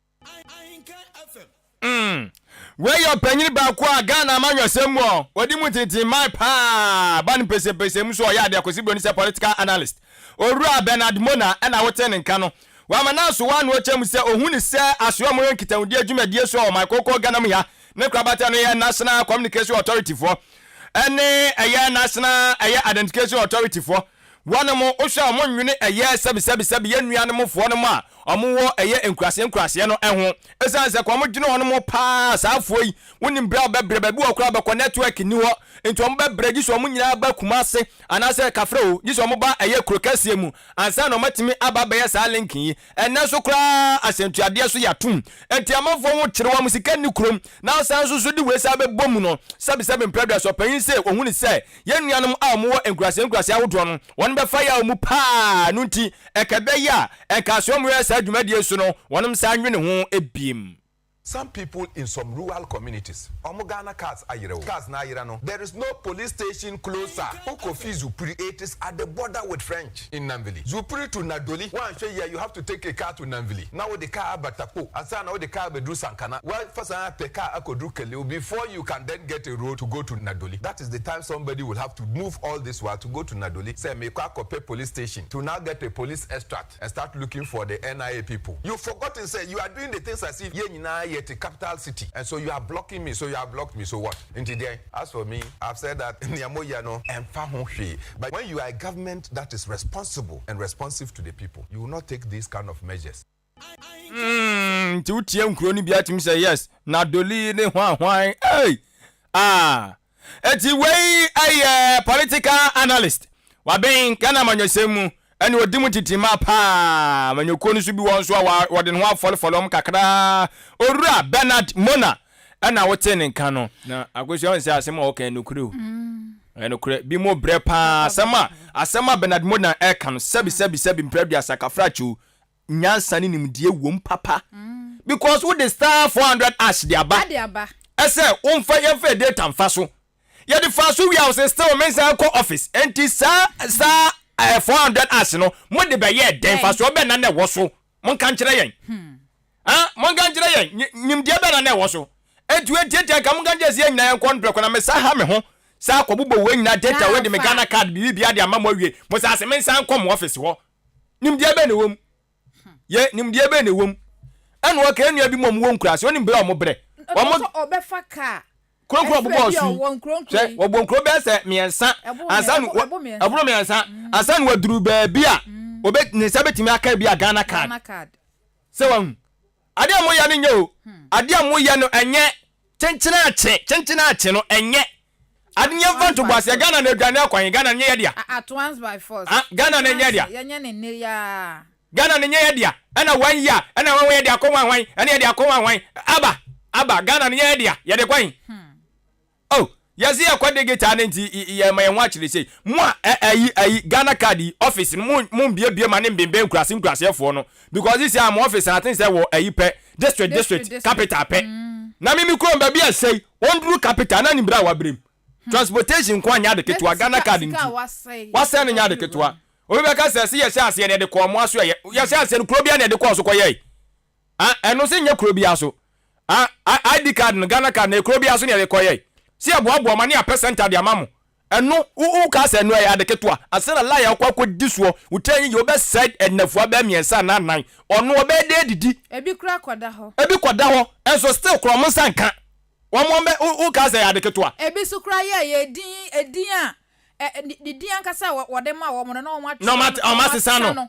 Mm. Wei yɛ ɔpanyin baako a Ghana amanyɔsɛm mu ɔ, ɔdi mu ntintimman paa ba no mpɛsɛmpɛsɛmu so ɔyɛ adeɛ Kwesi Broni sɛ political analyst. Owura Bernard Mona ɛna wotee ne nka no. Wama n'asowa ano ɔkyɛ mu sɛ ɔhu ne sɛ asoɛ a wɔyɛ nkitahudie dwumadie so wɔ ɔman kronkron Ghana mu ha ne nkorabata no yɛ National Communication Authority foɔ ɛne ɛyɛ National ɛyɛ Identification Authority foɔ. Wɔnom wohwɛ a wɔn nwene ɛyɛ sɛbisɛbisɛbi yɛn nuanom foɔ nom a wɔn wɔ ɛyɛ nkuraseɛ nkuraseɛ no ɛho. Ɛsiane sɛ ka wɔn dwene wɔnom paa saa foɔ yi wonim berɛ a wɔbɛbrɛ baabi wɔ koraa bɛkɔ network nni hɔ nti wɔn bɛbrɛ gye sɛ wɔn nyinaa ba Kumase anaasɛ Kafra o gye sɛ wɔn ba ɛyɛ kuro kɛseɛ mu ansa na wɔn atumi aba abɛyɛ saa link yi. Ɛnnɛ nso koraa asɛntuadeɛ so yɛatom nti amanfoɔ ho kyere wɔn sika nni kurom na wosan nso so de wei san bɛbɔ mu no sɛbisɛbi mprɛduasa ɔpanyin se ɔhunu sɛ Yɛn nuanom a wɔwɔ nkuraase nkuraase ahodoɔ no, wɔn bɛfa yaw mu paa, ɛno nti ɛka ɛbɛyɛ a ɛnka sɛ wɔyɛ saa dwumadie yi so no, wɔn nsa nwene ho biem. Some people in some rural communities ɔmo Ghana cards ayera o, cards no ayera no there is no police station closer, wokɔ fi Zupuri it is at the border with French in Namvili, Zupuri to Nadoli woanhwɛ yie a you have to take a car to Namvili na wode car aba Takpo ansa na wode car abɛduru Sankana, woafa saa apɛ car akɔduru Kaleo before you can then get a road to go to Nadoli. That is the time somebody will have to move all this while to go to Nadoli sɛ meekɔ akɔpɛ police station to now get a police extract and start looking for the NIA people. You've forgotten sɛ you are doing the things as if yɛn nyinaa yɛte capital city and so you are blocking me so you have blocked me so what? Nti deɛn? As for me, I've said that nea moyɛ no ɛmfa ho hwee but when you are a government that is responsible and responsive to the people, you will not take these kind of measures. Mm, nti wotie nkuro no bi atumi sɛ yes na doli ne hwan hwan ei ah eti wei ɛyɛ political analyst waben Ghana amanyɔsɛm mu ɛne ɔdi mu titima paa amanyɔkuo no so bi wɔ nso a wɔde ne ho afɔlefɔle wɔn kakraa owura Bernard Mona ɛna wote ne nka no na akosua ɔn sɛ asɛm a ɔka ɛnokorɛ o ɛnokorɛ bi mo brɛ paa asɛm a asɛm a Bernard Mona ɛka no sɛbi sɛbi sɛbi mprɛ aduasa kafra kyew nyansa ne nimdeɛ wom papa because wode star 400 ash de aba ɛsɛ womfa yɛmfa data mfa so yɛde fa so wie a wosɛ still me nsan kɔ office enti saa saa 400 ash no mode bɛyɛ dɛn fa so ɔbɛn na na ɛwɔ so monka nkyerɛ yɛn ah monka nkyerɛ yɛn nimdeɛ bɛn na na ɛwɔ so enti entiatia nka monka nkyerɛ sɛ yɛn nyinaa yɛnkɔ no prɛko na mesa ha me ho saa akɔbobɔ wei nyinaa data wei de me Ghana card biribi de ama mo awie mo sɛ ase me nsan kɔ mo office hɔ Nimdeɛ bɛn na ɛwɔ mu? Yɛ nimdeɛ bɛn na ɛwɔ mu? Ɛna ɔka yɛn nua bi mu a wɔwɔ nkuraase, wɔnim berɛ a wɔbrɛ. Wɔn ɔbɛfa kaa. Kuronkuro a wɔbobɔɔ so yi, hwɛ, wɔbɔ nkuro bɛyɛ sɛ mmiɛnsa ansa na ɛboro mmiɛnsa ansa na wɔaduru baabi a wɔbɛ ne nsa bɛtumi aka bi a Ghana card. Sɛ wahu. Adeɛ a moyɛ no nyɛ o. Adeɛ a moyɛ no ɛnyɛ. Kyenkyen akye, kyenkyen akye no ɛnyɛ. Ade nyɛ mfa nto boaseɛ Ghana na aduane akwan Ghana no nyɛ yɛ dea. At once by force. Ah Ghana no nyɛ dea. Yɛnyɛ ne nne yaa. Ghana no nyɛ yɛ dea ɛna wan yi a ɛna wan yɛ de akɔ wan hwan ɛna yɛ de akɔ wan hwan aba aba Ghana no nyɛ yɛ dea yɛ de kwan oh yɛse yɛ kɔ digital no nti yɛ ma yɛn ho akyere sei mo a ɛyi ɛyi Ghana card yi office no mo mo mbiebie ma ne mbenbɛn nkurase nkuraseɛfoɔ no because sisi a mo office na aten sɛ wɔ ɛyi pɛ district district capital pɛ na me me kurom baabi a sɛi ɔnduru capital na nim berɛ a wabrɛ mu transportation nko anyɛ ade ketewa Ghana card nti wasɛe no nyɛ ade ketewa obi bɛka sɛ se yɛhyɛ aseɛ no yɛde kɔɔ mo aso ɛyɛ yɛhyɛ aseɛ no kuro bia na yɛde kɔɔ so kɔyɛe ah ɛno se nyɛ kuro bia so ah ID card no Ghana card no kuro bia so na yɛde kɔyɛe se yɛboaboa ma ne yɛapɛ center de ama mo Ɛno, wo, wokaa sɛ ɛno ɛyɛ ade ketewa. Ansa na line a wokɔ akɔdi soɔ, wo tiri anyiyi, wobɛsɛe nnafua bɛyɛ mmiɛnsa anaa nnan. Ɔno, ɔbɛyɛ dɛn adidi? Ebi koraa kɔda hɔ. Ebi kɔda hɔ, nso still koraa wɔn nsa nka. Wɔn, wɔn bɛ, wo, wokaa sɛ ɛyɛ ade ketewa. Ebi nso koraa yɛ, ɛyɛ edin, edin a, ɛ, ne din ankasa a wɔde ma wɔn no, na wɔn atwerɛ no, na wɔn asesa no.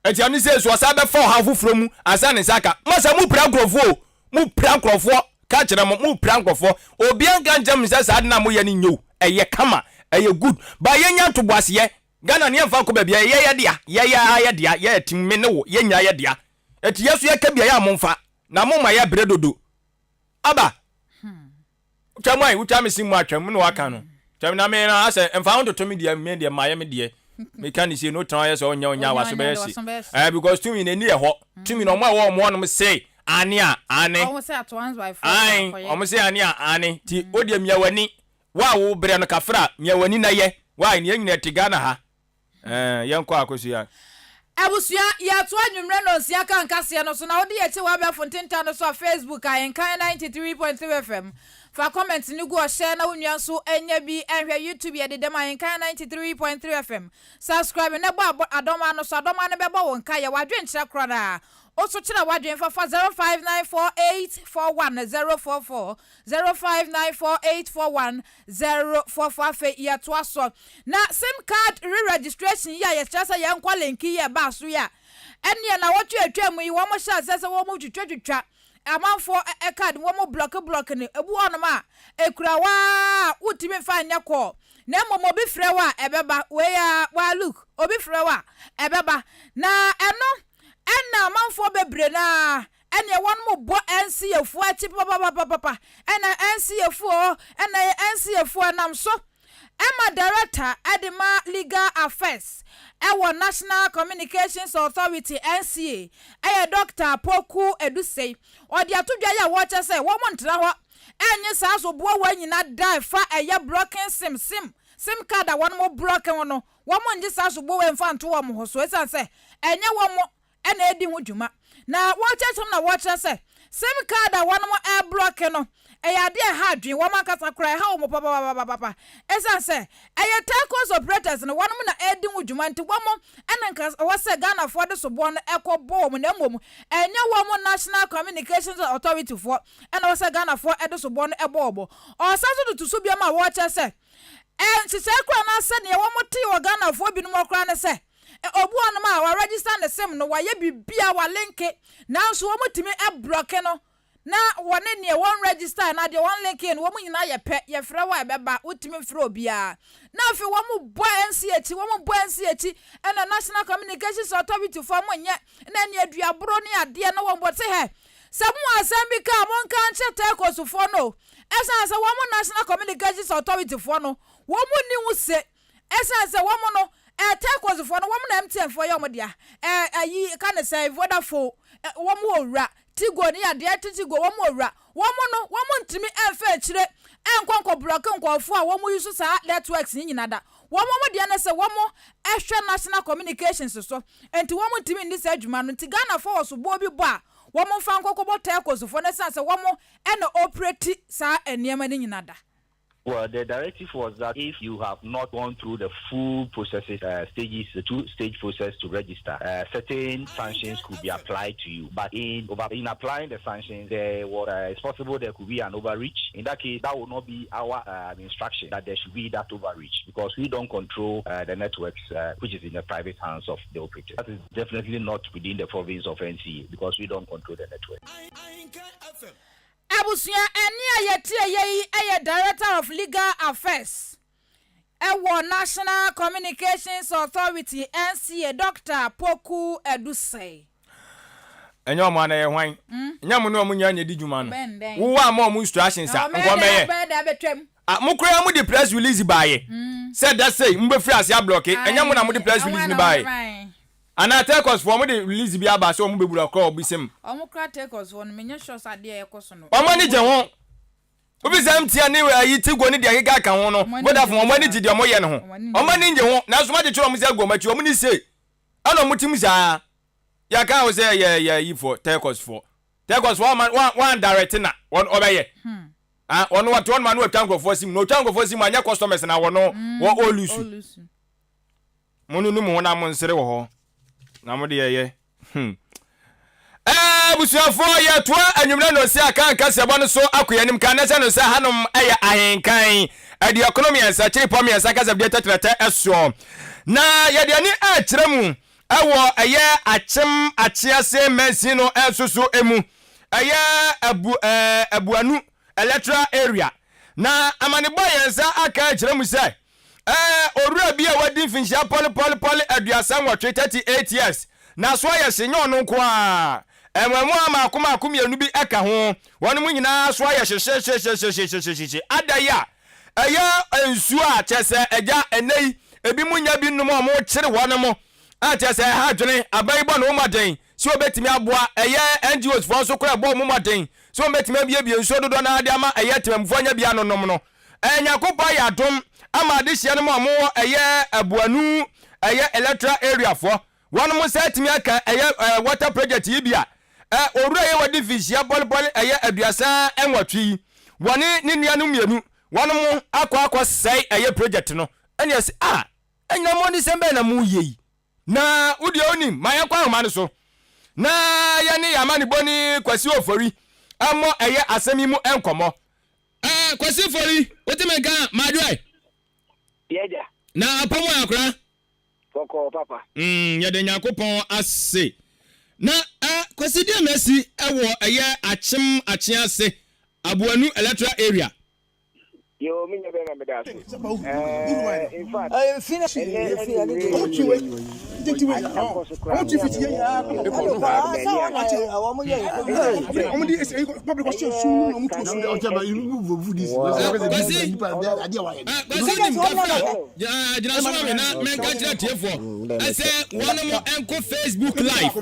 Enti ɛno sei nso ɔsan bɛfa ɔhaw foforɔ mu ansa ne nsa aka. Masa mo pira nkurɔfoɔ o, mo pira nkurɔfoɔ, ka kyerɛ mo, mo pira nkurɔfoɔ. Obiara nka nkyerɛ mo sɛ saa ade no a moyɛ no nyɛ o, ɛyɛ kama, ɛyɛ good. But yɛnya ntoboaseɛ. Ghana no yɛmfa nkɔ baabiara, yɛyɛ yɛ dea, yɛyɛ ara yɛ dea, yɛyɛ team, me ne wo, yɛn nyinaa yɛ dea. Enti yɛn nso yɛka bi a, ɛyɛ a momfa, na momma yɛbrɛ dodo. Aba! Wotwa mu ayi, wotwa me se mu atwam na waka no. Twam na me na asɛ mfa ho ntoto me deɛ, me deɛ mayɛ me deɛ. Meka ne sei no wotena hɔ yɛ sɛ ɔnyɛ ɔnyɛ a waso bɛyɛ se. Eh, because tumi no ani yɛ hɔ. Tumi no ɔmo a ɛwɔ ɔmo hɔnom se ane a ane. Ae, ɔmo se ane a ane. Ti wo deɛ mia w'ani. Wo a wo brɛ no kafra, mia w'ani na yɛ. Why, ne yɛn nyinaa te Ghana ha. Ɛɛ, yɛnkɔ Akosua. Abusua, yɛtoa anwummerɛ nnɔnsia ka nkaseɛ no so na wode yɛkyi wɔ abɛɛfo ntentan no so a Facebook Ahenkan 93.3 FM. Fa comment no gu hɔ hyɛ na wo nua nso nya bi nhwɛ YouTube yɛde dɛm Ahenkan 93.3 FM. Subscribe na bɔ abɔ adɔma no so adɔma no bɛbɔ wo nka yɛ w'adwenkyerɛ koraa. Wo so kyerɛ w'adwen fa fa 0594841044 05948410 044 Afei yɛtoa so na sim card re-registration yi a yɛkyerɛ sɛ yɛnkɔ link yi a ɛbaa so yi a ɛneɛ nawɔtwe a atwa mu yi wɔn hyɛ aseɛ sɛ wɔn twitwatwitwa amanfoɔ card wɔn blɔke blɔke no ebu hɔnom a ekura waa wotumi nfa nyɛ call na mmom obi frɛ wo a ɛbɛba wei a waa look obi frɛ wo a ɛbɛba na ɛno ɛna amanfoɔ bebree naa Ɛneɛ wɔnom bɔ NCA foɔ akyi papapapapa ɛna NCA foɔ ɛna ɛyɛ NCA foɔ ɛnam so ɛma Director ɛde ma Legal Affairs ɛwɔ National Communications Authority NCA ɛyɛ Doctor Poku Edusei ɔde ato dwa yi a wɔkyɛ sɛ wɔn ntra hɔ ɛnye saa soboɔ wɔ nyina da ɛfa ɛyɛ blocking sim sim sim card a wɔnom blocking ho no wɔn ngye saa soboɔ wɔ mfa nto wɔn ho so ɛsiane sɛ ɛnyɛ wɔn na edi ho dwuma. Na wɔrekyerɛkyerɛ mu na wɔrekyerɛ sɛ sim card a wɔnom reblɔke no, ɛyɛ adeɛ a ɛha adwene, wɔn ankasa koraa ɛha wɔn papapapapa. Ɛsiane sɛ ɛyɛ telcos operators no wɔnom na ɛredi ho dwuma nti wɔn na nka ɛwɔ sɛ Ghanafoɔ de soboɔ no ɛkɔ bɔ wɔn na mmom ɛnyɛ wɔn National Communications Authority foɔ na ɛwɔ sɛ Ghanafoɔ de soboɔ no ɛbɔ wɔn. Ɔsan nso de to so biom a wɔrekyerɛ sɛ nhyehyɛe koraa anaasɛ deɛ wɔtee wɔ Ghanafoɔ binom hɔ koraa ne sɛ Obi wɔ hɔnom a wɔaregister ne sim no, wɔayɛ biribiara, wɔalinke, nanso wɔtumi blɔke no na wɔne deɛ wɔnregister anaa deɛ wɔnlinke no, wɔn nyinaa yɛ pɛ. Yɛfrɛ wo a ɛbɛba, wotumi mfrɛ obiara. Na afei wɔbɔ NC akyi, wɔbɔ NC akyi, ɛna National Communications Authority foɔ monyɛ, na ɛne aduaboro ne adeɛ na wɔbɔ te hɛ. Sɛ mowɔ asɛm bi ka a, monka nkyerɛ Telcos foɔ no o. Ɛsiane sɛ wɔn National Communications Authority foɔ no, wɔn nni ho se. Ɛsiane sɛ wɔn no, ɛɛ telcos foɔ no, wɔn na MTN foɔ yɛ wɔn dea, ɛɛ ayi ka ne sɛn, Vodafone, ɛ wɔn wɔ wura, Tigo ne adeɛ te Tigo, wɔn wɔ wura. Wɔn no, wɔn ntumi ɛnfa akyire ɛnkɔ nkɔ blɔke nkorɔfoɔ a wɔn use saa networks yi nyina da. Wɔn wɔn deɛ ne sɛ wɔn ɛhwɛ national communications so, nti wɔn ntumi nni saa dwuma no. Nti Ghanafoɔ wɔ soboɔ bi bɔ a, wɔn nfa nkɔ kɔbɔ telcos foɔ no ɛsiane sɛ wɔn ɛna operate saa nneɛma no nyina da. Well, the directive was that if you have not gone through the full processes, uh, stages, the two-stage process to register, uh, certain sanctions could be applied to you. But in over, in applying the sanctions, there was, uh, it's possible there could be an overreach. In that case, that will not be our uh, instruction that there should be that overreach because we don't control uh, the networks, uh, which is in the private hands of the operator. That is definitely not within the province of NCA because we don't control the network. Abusua, ɛnne a yɛtieɛ yi yɛ Director of Legal Affairs wɔ National Communications Authority, NCA, Dɔkta Poku Adusei. Ɛnyɛ ɔmo a na ɛyɛ hwan? Nyɛ mo ne ɔmo nyinaa na edi dwuma no. Wo a ma ɔmo instructions a, nka ɔmo bɛyɛ. Ah, mo koraa mo de press release baayɛ sɛ da sei mo bɛfiri ase ablɔke. Ɛnyɛ mo na mo de press release no baayɛ. Anaa Telcos foɔ ɔmo de release bi aba sɛ ɔmo bɛbura kora obi sim. Ɔmo kora Telcos foɔ no menyɛ sure sɛ adeɛ a ɛkɔ so no. Ɔmo ani gye ho. Wofi sɛ MTN ne ayi Tigo ne deɛ ɛkeka ka ho no, Vodafone ɔmo ani gye deɛ ɔmo yɛ no ho. Ɔmo ani ngye ho nanso mo akyekyere ɔmo nsa agu ɔmo akyi, ɔmo ni say. Ɛna ɔmo tim saa. Yɛka wo sɛ yɛ yɛ ayi foɔ Telcos foɔ. Telcos foɔ wɔn wɔn wɔn direct na wɔn ɔbɛyɛ. Ah wɔn wɔte hɔ nom a na wɔatwa nkorɔfoɔ sim na wɔtwa nkorɔfoɔ sim a nyɛ customers na wɔn wɔ ɔlusu. Monunu mo ho na monsere wɔ hɔ, na mo deɛ ɛyɛ. Hmm. Ɛɛ, abusuafoɔ, yɛtoa anwummerɛ no sɛ aka nkaseɛbɔ no so akɔ yɛn anim kan na hyɛ no sɛ hanom yɛ ahenkan 93 kyerepɔ mmiɛnsa kasafidie tɛtrɛtɛ soɔ. Na yɛde ani rekyerɛ mu wɔ ɛyɛ Akyem Akyease mansin no nso so mu, ɛyɛ Abu, ɛɛ, Abuanu Electoral Area. Na amanebɔ a yɛn nsa aka rekyerɛ mu sɛ. Ɛɛ, owura bi a wadi mfinhyia pɔlepɔlepɔle 38, 38 years, n'aso ayɛ hye, nyɛ ɔno nko ara. Mmaamua mmaako mmaako mmienu bi ka ho, wɔnom nyinaa aso ayɛ hyehyehyehyehyehyehyehye. Ada yi a ɛyɛ nsuo a kyerɛ sɛ agya ɛnnɛ yi ebinom nnya bi nnom a wɔkyere wɔnom a kyerɛ sɛ ɛha adwene. Aban yi bɔ ne ho mmɔden sɛ wɔbɛtumi aboa, ɛyɛ NGOs foɔ nso koraa ɛbɔ wɔn mmɔden sɛ wɔbɛtumi abiebie nsuo dodoɔ no ara de ama ɛyɛ temanmufoɔ anya bi anonom no. Ɛɛ Nyankopɔn ayɛ adom ama adehyeɛ no mu a wɔwɔ ɛyɛ Abuanu ɛyɛ electoral area foɔ wɔnom nsa atumi aka ɛyɛ ɛɛ water project yi bi a ɛɛ owura yi a wadi mfinhyia bɔlebɔle ɛyɛ 38 yi wɔne ne nuanom mmienu wɔnom akɔ akɔ sɛe ɛyɛ project no ɛne ɛse ah anyina mo anisɛm bɛn na mo yɛ yi. Na wo deɛ wonim, ma yɛnkɔ ahoma no so na yɛne yɛn amanebɔni Kwasi Ofori mmɔ ɛyɛ asɛm yi mu nkɔmmɔ. Eh, Kwasi Ofori, wote me nka a, madwoɛ? Yɛgya. Na apɔ mu akora? Bɔkɔɔ papa. Mm, yɛde Nyankopɔn ase. Na eh, Kwasi deɛ na asi wɔ ɛyɛ Akyem Akyease, Aboanu Electoral Area? Yoo me nua bɛrima meda ase. Eh, in fact, ɛnɛ anwummere yi akɔ so koraa me a mewɔ baabi a m'ani agye. Kwasi, Kwasi nim kafra, gyina so ma me na menka kyerɛ atiefoɔ sɛ wɔnom nkɔ Facebook live.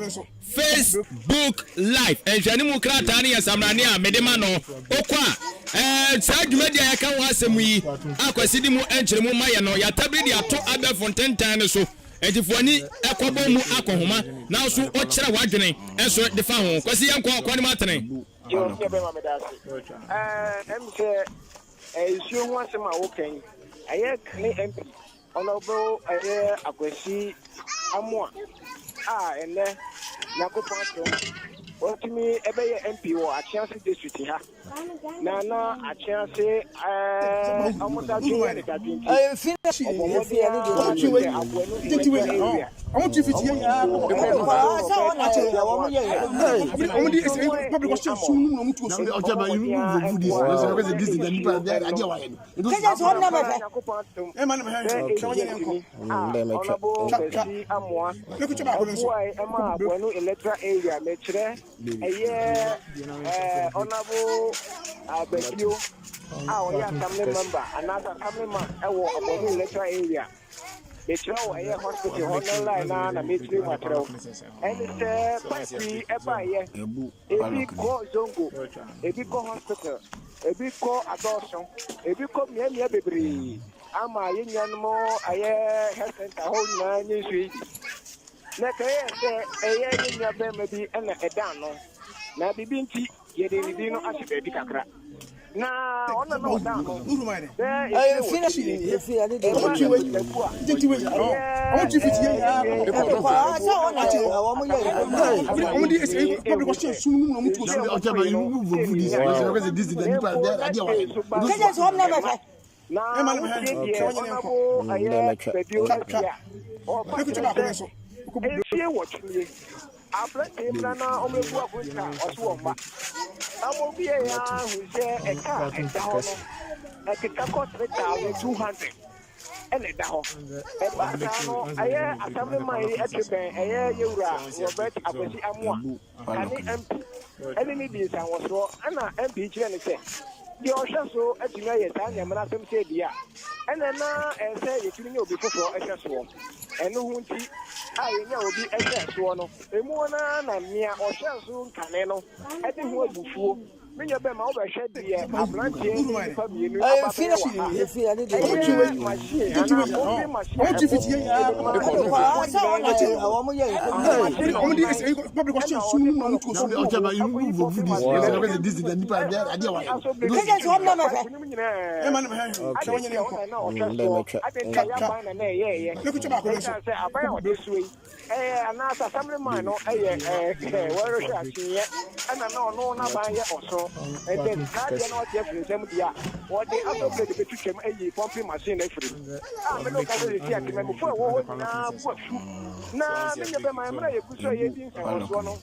Facebook Live nhwɛanimu krataa no yɛ samrane a mede ma no. Wokɔ a, ɛɛ, saa dwumadi a yɛka ho asɛm yi a Kwasi de mu nkyerɛmu ma yɛ no, yɛatabiri de ato abɛɛfo ntentan no so. Enti fa w'ani kɔbɔ mu akɔhoma na wo nso wokyerɛ w'adwene nso de fa ho. Kwasi, yɛnkɔ, kɔ anim atene. Yo, me bɛma meda ase. Ɛɛ, ɛm sɛ nsuo ho asɛm a woka yi, ɛyɛ kane MP Honourable ɛyɛ Akwasi Amoah a ɛnnɛ Nyankopɔn adom watumi ɛbɛyɛ MP wɔ Akyease district ha na na Akyease ɛɛ ɔmo dadwen yɛ ne dadwen nti ɔbɔ mmɔden ara kyerɛ sɛ Aboanu electoral area ɔmo nsuo Nyankopɔn adom sɛ ɛyi a Honourable Kwasi Amoah ɛboae ɛma Aboanu Electoral Area mekyerɛ ɛyɛ Honourable Ababio a ɔyɛ Assembly Member anaasɛ Assembly Man ɛwɔ Aboanu Electoral Area mekyerɛ wo ɛyɛ hospital hɔ no line no ara na mekyerɛ mu akyerɛ wo ɛne sɛ pipe yi ɛbaeɛ Ebi kɔ Zongo, ebi kɔ hospital, ebi kɔ Adɔɔso, ebi kɔ mmeammea bebree ama yɛn nuanom ɛyɛ health center hɔ nyinaa nye nsuo yi bi. Na ɛkɛyɛ sɛ ɛyɛ yɛn nua bɛrima bi na ɛda ano, na biribi nti yɛde ne din no ahyɛ baabi kakra. Na ɔno na ɔda ano bɛɛ mfie nwɔtwe nie. Ɛma abusuakuo a ɛyɛ Na wotie deɛ ɔnabo ɛyɛ bɛdio asi a ɔba kyerɛ sɛ mfie nwɔtwe nie aberanteɛ mmra na ɔmmɛbu akonta a ɔse wɔmma na mobieɛ ara hu sɛ ɛka a ɛda hɔ no ɛkeka kɔ 3200 ɛna ɛda hɔ. Ɛbaa saa no, ɛyɛ Assemblyman yi twe bɛn ɛyɛ Yɛwura Robert Akwasi Amoah, kane MP, ɛne no dii nsanwɔsoɔ, ɛna MP yi kyerɛɛ no sɛ, deɛ ɔhwɛ so atumi ayɛ saa Nyamena asɛm sei deɛ a, ɛna na ɛsɛ sɛ yɛtumi nya obi foforɔ hwɛ soɔ. Ɛno ho nti a yɛnyaa obi hwɛɛ soɔ no, ɛmu hɔ no ara na nea ɔhwɛɛ so nkane no de ho abufuo Me nua bɛma wobɛhwɛ deɛ aberanteɛ ne nnipa mmienu aba bɛyɛ wɔ ha. Ɛyɛ machine anaa pumping machine a ɛbɔ Ɛɛ, anaasɛ assemblyman no yɛ ɛɛ wɔrehwɛ akyinnyeɛ ɛna na ɔno n'aban yɛ ɔsoro. Ɛnti saa deɛ na wate afiri nsam deɛ a, wɔde asɔ blade bɛtwitwam ayi pumping machine no afiri mu. A me ne wo kasa seesei a, temanmufoɔ a ɛwɔ hɔ nyinaa bo afu. Na me nua bɛma, mmerɛ a yɛgu so a yɛredi nsɛnwɔsoɔ no,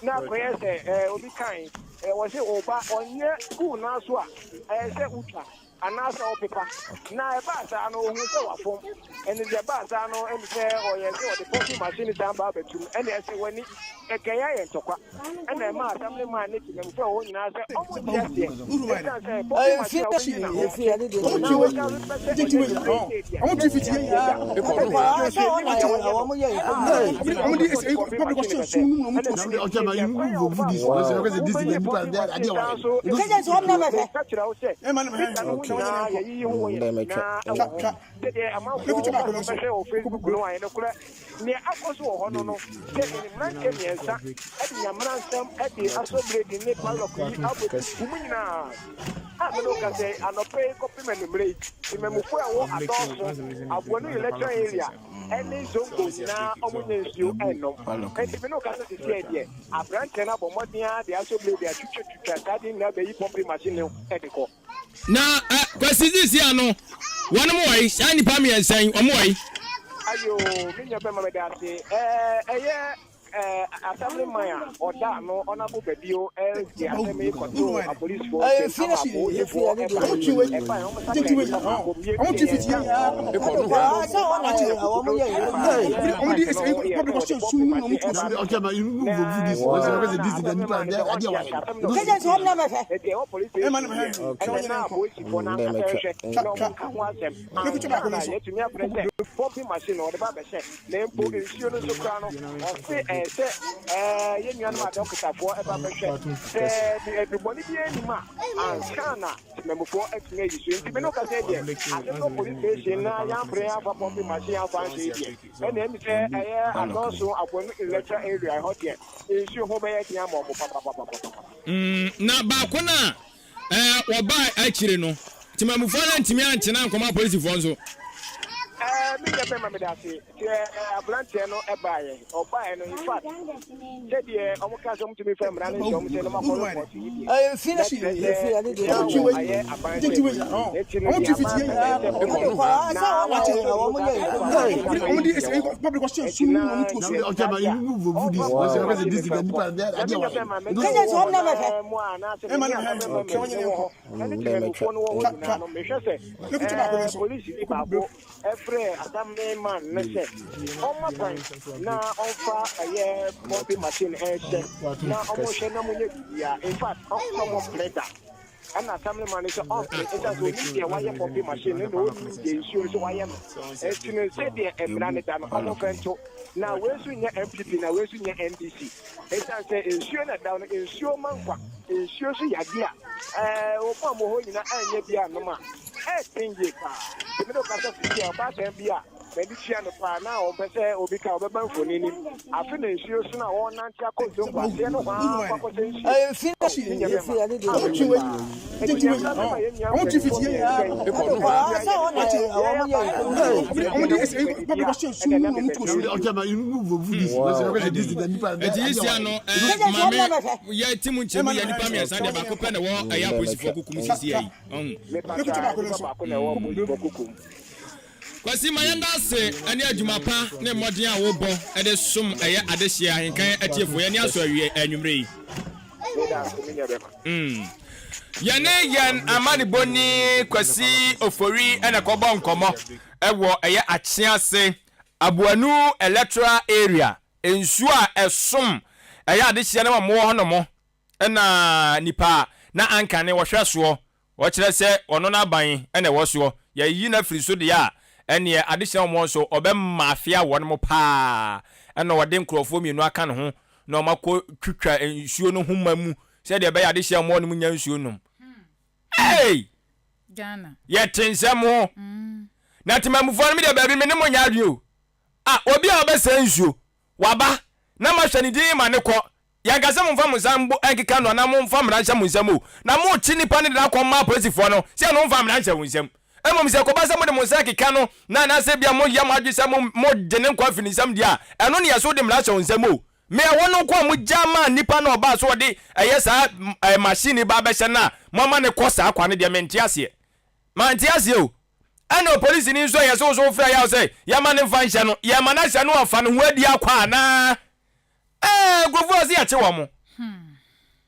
na akɔyɛ sɛ ɛɛ obi kae, ɛɛ wɔse wo ba ɔnyɛ school no ara so a, ɛɛ sɛ wotwa. anaasɛ ɔpepa. Na ɛbaa saa no, ohuu sɛ wafom. Ɛnna deɛ ɛbaa saa no, ɛne sɛ ɔyɛɛ sɛ ɔde pumping machine san baa abɛtum. Ɛnna ɛsɛ w'ani, ɛkae ayɛ ntɔkwa. Ɛnna ɛmaa asɛm no maa ne temamufo a ɛwɔ hɔ nyinaa sɛ wɔnte aseɛ. Ɛsiane sɛ pumping machine a wobɛyi na ɔretwe, na wɔsan nso pɛ sɛ ɔyɛ ne sɛ ebia ɛnte aseɛ da. Ɛnna nnipa a wɔyɛ no a wɔde pumping machine bɛsɛ. Ɛnna sɛ kwan a ɔfaa so wobɛyɛ pumping machine san so meka kyerɛ wo sɛ Peter no ho nyinaa yɛyiyi ho wɔ yɛn nyinaa wɔ hɔ. Sɛdeɛ amanfoɔ bɛhwɛ wɔ Facebook no ayɛ nokorɛ. Nea akɔ so wɔ hɔ no no sɛ mmeranteɛ mmiɛnsa de Nyamera nsɛm de asɔ bredi ne padlock yi abɛgu mu nyinaa. A me ne wo kasa yi, anɔpa yi kɔpem anwummerɛ yi, temamufoɔ a ɛwɔ Adɔɔso, Aboanu Electoral Area ne Zongo nyinaa wɔn nnya nsuo nnom. Enti me ne wo kasa sesiei deɛ, aberanteɛ no abɔ mmɔden ara de asɔ bredi atwitwatwitwa saa adeɛ nyinaa bɛyi pumping machine no de kɔ. Na ɛ Kwasi sisi ano wɔnom wɔ yi saa nnipa mmiɛnsa yi wɔn wɔ yi. Ayoo me nua bɛma meda ase ɛɛ ɛyɛ ɛɛ assembly man a ɔda ano ɔnabo babio ɛde asɛm yi kɔtoo apolisifoɔ nsam ama apolisifoɔ ɛba ɛba wɔn sa kɛn nipa baako mmienu deɛ yɛn nsa Ɛna ɛmi sɛ ɛyɛ adɔɔso aboanu electoral area ɛhɔ deɛ nsuo ho bɛyɛ den ama wɔn papapapapapa. Mm, na baako no a ɛɛ wɔbaa akyire no, temamufoɔ no antumi ankyena ankɔma apolisifoɔ nso. Ɛɛ me nua bɛma meda ase sɛ aberanteɛ no ɛbaeɛ ɔbaeɛ no in fact sɛdeɛ ɔmo ka sɛ ɔmo tumi fɛ mmara no nhyɛ ɔmo sɛ no makɔ report yi deɛ na kyerɛ sɛ nea wɔ ayɛ aban sɛ eti no deɛ aban pɛ sɛ ɔmo na Ɛfrɛɛ Assemblyman no sɛ ɔmma kwan na ɔmfa ɛyɛ pumping machine nhyɛ na ɔmonhwɛ na monyɛ biribiara. In fact, ɔmfa mo mpere da. Ɛna Assemblyman no sɛ ɔmpere ɛsiane sɛ ɔnim deɛ wayɛ pumping machine no na ɔnim deɛ nsuo nso wayɛ no. Ɛnti no sɛdeɛ mmara no da no ɔmomfa nto. Na wei nso nyɛ NPP na wei nso nyɛ NDC. Ɛsiane sɛ nsuo na ɛda no, nsuo ma nkwa, nsuo nso yɛ adeɛ a ɛɛ wɔn a wɔwɔ hɔ nyinaa ɛnyɛ bi anom a ɛɛden yie paa. Nti me ne wo kasa seesei a, ɔbaatan bi a m'ani tua no paa na ɔmpɛ sɛ obi ka ɔbɛba mfoni nim. Afe na nsuo sono a wɔrenante akɔ Zongo aseɛ nohoa akɔ akɔsɛ nsuo. Oh, me nua bɛma, awerɛhoɔ paa. Enti yɛmmra mmɛma yɛn nua mpanimfoɔ mmiɛnsa yi nea yɛyɛ abaatan no na yɛne wɔn bɛdidi a, ɛnna na mepɛ sɛ Eti yisia no eh, maame yɛ ti mu nkyɛn mu yɛ nipa mmiɛnsa deɛ baako pɛ na ɛwɔ ɛyɛ apolisifoɔ kukum sisi yɛ yi. Ɔho. Kwasi ma yɛnda ase ne adwuma pa ne mmɔden a wobɔ de som ɛyɛ adehyeɛ ahenkan atiefoɔ. Yɛn ani asɔ awie anwummerɛ yi. Mm. Yɛne yɛn amanebɔni Kwasi Ofori na ɛkɔbɔ nkɔmmɔ wɔ ɛyɛ Akyease, Aboanu Electoral Area, nsuo a ɛsom ɛyɛ adehyeɛ no ma wɔwɔ hɔnom na nipa a na anka ne wɔhwɛ soɔ, wɔkyerɛ sɛ ɔno n'aban na ɛwɔ soɔ, yɛyi no afiri so deɛ a, ɛneɛ adehyɛ wɔn nso ɔbɛma afea wɔn mo paa, ɛna ɔde nkorɔfoɔ mmienu aka ne ho na wɔn akɔ twitwa nsuo no homa mu sɛdeɛ ɛbɛyɛ adehyɛ wɔn nom nya nsuo nom. Hey! Ghana. Yɛte nsɛm ho. Na temamufoɔ no me deɛ baabi me ne mo nyɛ adwene o. Ah, obi a ɔbɛsɛe nsuo, waba, na mahwɛ ne din ma ne kɔ, Yɛnka sɛ momfa mo nsa mbo nkeka no anaa momfa mmara nhyɛ mo nsam o, na morekye nipa no de no akɔma apolisifoɔ no sɛ ɛno momfa mmara nhyɛ wo nsam. Mmom sɛ ɛkɔba sɛ mode mo nsa rekeka no na anaasɛ ebia moyɛ mo adwene sɛ mo mogye ne nkwa afiri ne nsam deɛ a, ɛno ne yɛse wode mmara hyɛ wo nsam o. Me ɛhɔ no nko a mogya maa nipa no a ɔbaa sɛ ɔde ɛyɛ saa ɛɛ machine yi ba abɛhyɛ no a moama no kɔ saa kwa no deɛ mente aseɛ. Mante aseɛ o. Ɛna opolisini nso a yɛse wo so wofrɛ yaw sɛ yɛma no mfa nhyɛ no, yɛma no ahyɛ no afa ne ho adi akɔ anaa? Ɛɛ nkurɔfoɔ a ɔse yɛkye wɔn.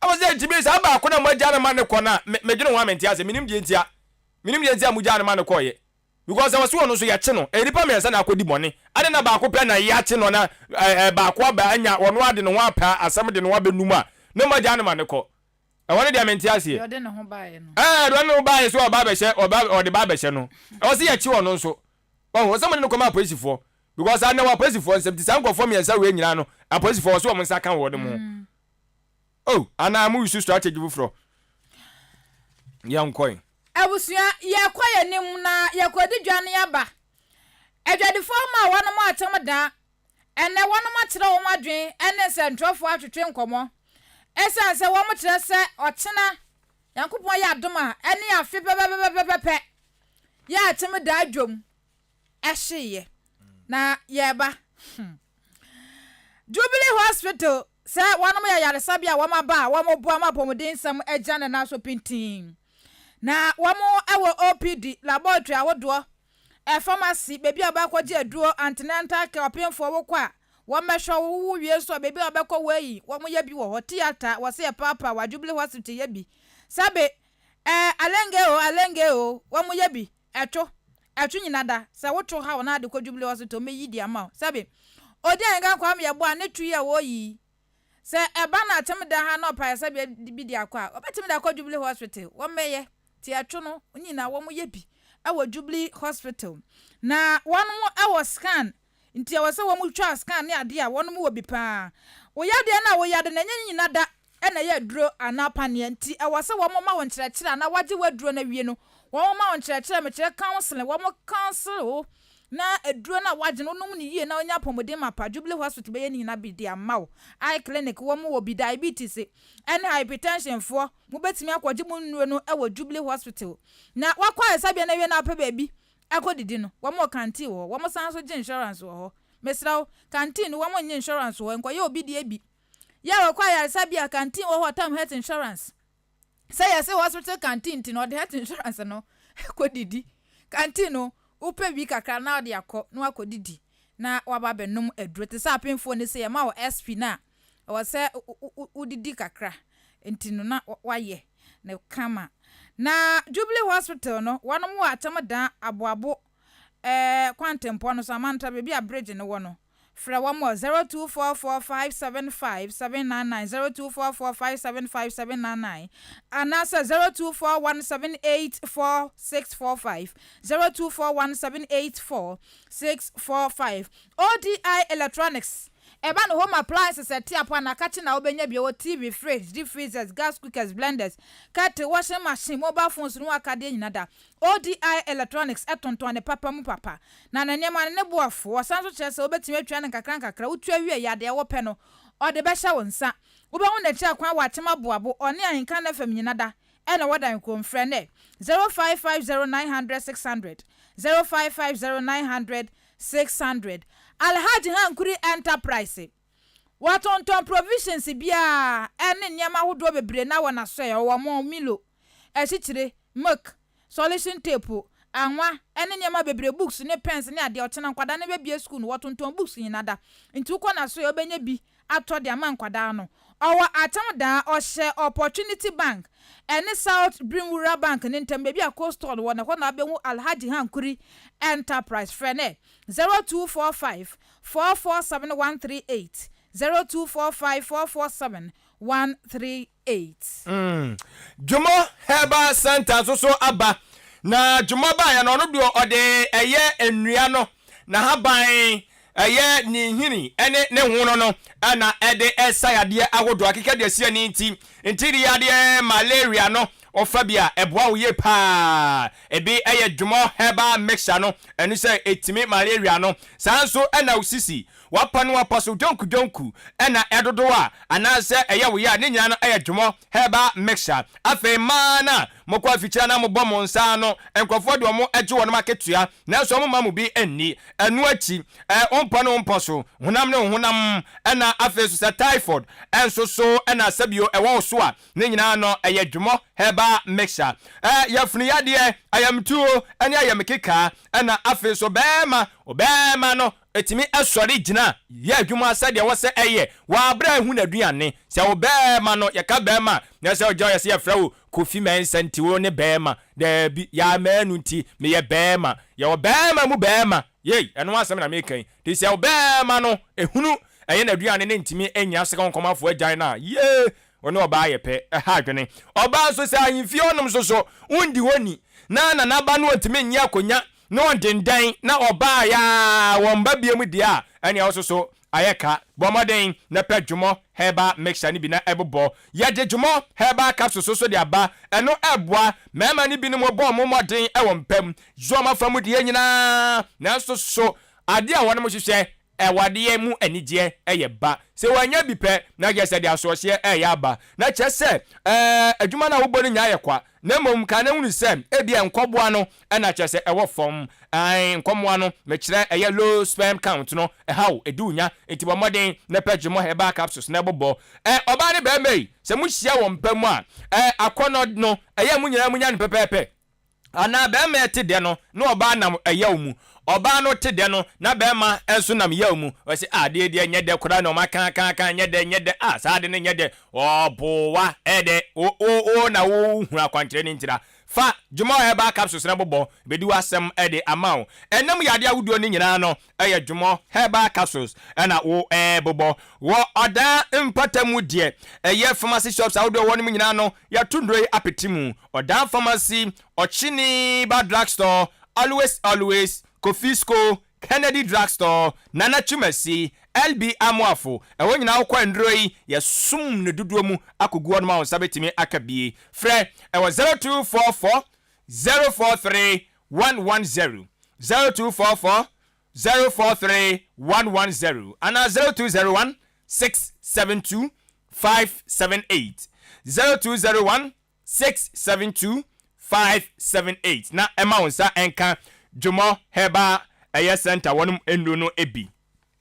Ɛwɔ sɛ ntumi saa baako na moagya no ma ne kɔ no a, medwene ho a mente ase, menim deɛ ntia. Menim deɛ nti a mogyaa no ma no kɔeɛ. Because ɛwɔ sɛ ɔno nso yɛkye no. Ɛyɛ nnipa mmiɛnsa na akɔdi bɔne. Adɛn na baako pɛ na yɛakye no na ɛɛ baako aba anya ɔno ara de ne ho apɛ asɛm de ne ho abɛnum a na moagyaa no ma no kɔ. Ɛhɔ no deɛ mente aseɛ. Deɛ ɔde ne ho baeɛ no. Ɛɛ deɛ ɔde ne ho baeɛ sɛ ɔba abɛhyɛ ɔba ɔde ba abɛhyɛ no. Ɛwɔ sɛ yɛkye ɔno nso. Wahu? Ɛwɔ sɛ mode no kɔma apolisifoɔ. Because annɛ wɔ apolisifoɔ nsam nti saa nkurɔfoɔ mmiɛnsa wei nyinaa no apolisifoɔ wɔ sɛ wɔn nsa ka wɔn ho. Oh anaa mo use strategy foforɔ. Yɛnkɔe. Abusua, yɛkɔ yɛn anim na yɛkɔdi dwa no aba. Adwadifoɔ maa wɔnom atem da. Ɛnnɛ wɔnom akyerɛ wɔn adwene ne nsɛntwerɛfoɔ atwetwe nkɔmmɔ. Ɛsiane sɛ wɔn kyerɛ sɛ ɔkyena Nyankopɔn yɛ adom a ɛne afe pɛpɛpɛpɛpɛpɛ yɛ atem da dwom hyeeɛ na yɛreba. Hmm. Jubilee Hospital sɛ wɔnom yɛ ayaresabea a wɔn aba a wɔn boa ma apɔmuden nsɛm agyina ne nan so pintinn. Na wɔn wɔ OPD, laboratory ahodoɔ, pharmacy, baabi a wɔbɛkɔgye aduro, antenatal care, ɔpemfoɔ wokɔ a wɔmmɛhwɛ wo, wowo wie nso a baabi a wɔbɛkɔ wɔayi, wɔn yɛ bi wɔ hɔ. Theatre, wɔsɛ yɛpaapaa wɔ Jubilee Hospital yɛ bi. Sɛbe, eh, alenge o, alenge o, wɔn yɛ bi. Ɛto, ɛto nyina da, sɛ wo to haw na ade kɔ Jubilee Hospital wɔbɛyi de ama wo. Sɛbe, Odi Ahenkan Kwame Yeboah ne to yi a wɔreyi yi, sɛ ɛba no atem da ha na ɔpɛ ayaresabea bi de akɔ a, wɔbɛtumi de akɔ Jubilee Hospital, wɔmmɛyɛ. Nti ɛto no nyina wɔyɛ bi wɔ Jubilee Hospital. Na wɔn wɔ scan, nti ɛwɔ sɛ wɔn twa scan ne adeɛ a, wɔn wɔ bi paa. Wo yadeɛ no a wo yade no, ɛnyɛ ne nyina da na ɛyɛ aduro anaa paneɛ nti ɛwɔ sɛ wɔn ma wo nkyerɛkyerɛ anaa wagye w'aduro no awie no wɔn ma wo nkyerɛkyerɛ mekyerɛ counseling wɔn counsel wo na aduro no a wagye no wonom no yie na wonya apɔmuden mapa Jubilee Hospital bɛyɛ ne nyina bi de ama wo eye clinic wɔn wɔ bi diabetes ɛne hypertension foɔ mobɛtumi akɔgye mo nnuro no wɔ Jubilee Hospital na wakɔ ayaresabea no awie na wapɛ baabi akɔdidi no wɔn wɔ canteen wɔ hɔ wɔn san nso gye insurance wɔ hɔ mesrɛ wo canteen no wɔn nnye insurance wɔ hɔ nkɔyɛ obi deɛ bi Yɛ a wɔkɔ ayaresabea canteen wɔ hɔ ɔtam health insurance. Sɛ yɛse hospital canteen nti no ɔde health insurance no kɔ didi. Canteen no wopɛ wi kakra na ɔde akɔ na wakɔ didi na waba abɛnom aduro. Te sɛ apemfoɔ no sɛ yɛma wɔ SP no a ɛwɔ sɛ wodidi kakra nti no na wayɛ no kama. Na Jubilee Hospital no wɔnom wɔ Akyem Dan Aboabo eh, Kwantempɔn no so Amantra baabi a bridge no wɔ no. Frɛ wɔn wɔ 0244 575 799, 0244 575 799, anaasɛ 0241 784 645, 0241 784 645. ODI Electronics, Ɛba no home appliances ɛte apɔ anaa kakye na wobɛnya bi, ɛwɔ TV, fridge, deep freezers, gas cookers, blenders, kettle, washing machine, mobile phones ne ho akadeɛ nyina da. ODI Electronics tontɔn ne papa mu papa, na ne nneɛma no, ne bo afu. Ɔsan nso kyerɛ sɛ wobɛtumi atua no nkakrankakra. Wotua wie a, deɛ wopɛ no, ɔde bɛhyɛ wo nsa. Wobɛhu n'akyiri akwan wɔ Akyem Aboabo, ɔne Ahenkan FM nyina da na ɛwɔ Dankurom. Frɛ nnɛ, 0550 900 600, 0550 900 600. Alhaji Hankuri Enterprise, Wɔtontɔn provisions biara ne nneɛma ahodoɔ bebree na wɔ n'asoɛeɛ. Ɔwɔ mo, Milo, asikyire, milk, solution tape, anwa ne nneɛma bebree, books ne pens ne adeɛ. Ɔkyena nkwadaa no bɛbue sukuu no, wɔtontɔn books nyina da. Nti wokɔ n'asoɛeɛ wobɛnya bi atɔ de ama nkwadaa no. Ɔwɔ Akyem Daa, ɔhyɛ Opportunity Bank ne South Brimwura Bank no ntam, baabi a Cold Store no wɔ no, ɛhɔ na wobɛhu Alhaji Hankuri Enterprise. Frɛ no ɛ, 0245 447 138, 0245 447 138. Dwomɔ Herbal Centre nso so aba. Na Dwomɔ baeɛ no, ɔno deɛ ɔde ɛyɛ nnua no, n'ahaban, ɛyɛ ne nhini ne ne hono no na ɛde ɛsa yadeɛ ahodoɔ. Akeka deɛ ɛsi ani nti, ntini yadeɛ, malaria no, ɔfa bi a, ɛboa wo yie paa. Ebi yɛ Dwomɔ Herbal Mixture no, ɛno sɛ ɛtumi malaria no. Saa nso na wo sisi. W'apa no w'apa so dwonku dwonku na ɛdodow a anaasɛ ɛyɛ wo ya a, ne nyinaa no yɛ dwomɔ, herbal mixture. Afei mmaa no a mokɔ afikyire anaa mobɔ mo nsa ano, nkurɔfoɔ de wɔn gye wɔn akatua nanso wɔn mma mo bi nni. Ɛno akyi, wo mpɔ ne wo mpɔ so, honam ne wo honam, ɛna afei nso sɛ typhoid nso so na sɛbio ɛwɔ wo so a, Ne nyinaa no, ɛyɛ dwomɔ herbal mixture. Ɛ, yafunu yadeɛ, ayamtuo, ne ayamkeka, ɛna afei nso bɛɛma. Ɔbarima no tumi sɔre gyina yɛ adwuma sɛdeɛ ɛwɔ sɛ ɛyɛ wɔ aberɛ a ɛhu n'aduane. Sɛ wo barima no, yɛka barima a, na ɛsɛ ɔgya ɔyɛ sɛ yɛfrɛ wo Kofi Mensah nti wo ne barima. Daabi, Yaa Manu nti meyɛ barima. Yɛwɔ barima mu barima. Yei, ɛno ho asɛm na meka yi. Nti sɛ wo barima no hunu ɛyɛ n'aduane ne ntumi nnyina so sɛ kɔnkɔnmafoɔ agyan no a, yee, Wo ne ɔbaa yɛ pɛ, ɛha adwene. Ɔbaa nso sɛ ahemfie hɔnom nso so, wondi hɔ ni, na nanaba no ɔntumi nnye akonya na ɔndendan na ɔbaa yɛ a wɔmma biom deɛ a, ɛnneɛ wo nso so ayɛ ka. Bɔ mmɔden na pɛ Dwomɔ Herbal Mixture no bi na bobɔ. Yɛde Dwomɔ Herbal Capsules nso de aba, ɛno ɛboa mmarima no binom bɔ wɔn mmɔden wɔ mpa mu, gye wɔn afa mu deɛ nyinaa, nanso so adeɛ a wɔnom hwehwɛ Awadeɛ mu anigyeɛ yɛ ba. Sɛ wannya bi pɛ, na kyerɛ sɛ de asoɔhyeɛ reyɛ aba. Na kyerɛ sɛ adwuma no a wobɔ no nyinaa yɛ kwa. Na mmom ka na hunu sɛ ebia nkɔboa no na kyerɛ sɛ ɛwɔ fam. Ae, nkɔmmoa no, mekyerɛ ɛyɛ low sperm count no, ɛha wo, ɛdi wo nya. Enti bɔ mmɔden na pɛ Gyemɔ Herbal Capsules na bobɔ. Ɛ, ɔbaa ne barima yi, sɛ mohyia wɔ mpa mu a, ɛ, akɔnnɔ no, ɛyɛ a mo nyinaa monya no pɛpɛɛpɛ. Anaa barima ɛte dɛ no na ɔbaa nam ɛyaw mu, ɔbaa no te dɛ no na barima nso nam yaw mu, ɔse ah adeɛ deɛ nyɛ dɛ koraa na ɔma ka ka ka nyɛ dɛ nyɛ dɛ ah saa ade no nyɛ dɛ, ɔbowa ɛyɛ dɛ wo wo wo na wo hunu akwankyerɛ no ntira. Fa Dwuma Herbal Capsules no bobɔ, bɛdi w'asɛm de ama wo. Ɛnam yadeɛ ahodoɔ no nyinaa no ɛyɛ Dwumɔ Herbal Capsules ɛna wo ɛɛbobɔ. Wɔ ɔdaa mpata mu deɛ ɛyɛ pharmacy shops ahodoɔ ɛwɔ no mu nyinaa no yɛato nnuro yi apete mu. Ɔdaa Pharmacy, Ɔkyini Ba Drug Store, Always Always, Kofisco, Kennedy Drug Store, Nana Twumasi, LB Amoafo, ɛhɔ nyinaa wokɔ a nnuro yi yɛsom no dodoɔ mu akɔgu hɔnom a wo nsa bɛtumi aka bie. Frɛ ɛwɔ 0244 043 110, 0244 043 110 anaa 0201 672 578, 0201 672 578 na ɛma wo nsa nka Dwomɔ Herbal ɛyɛ Center wɔnom nnuro no bi.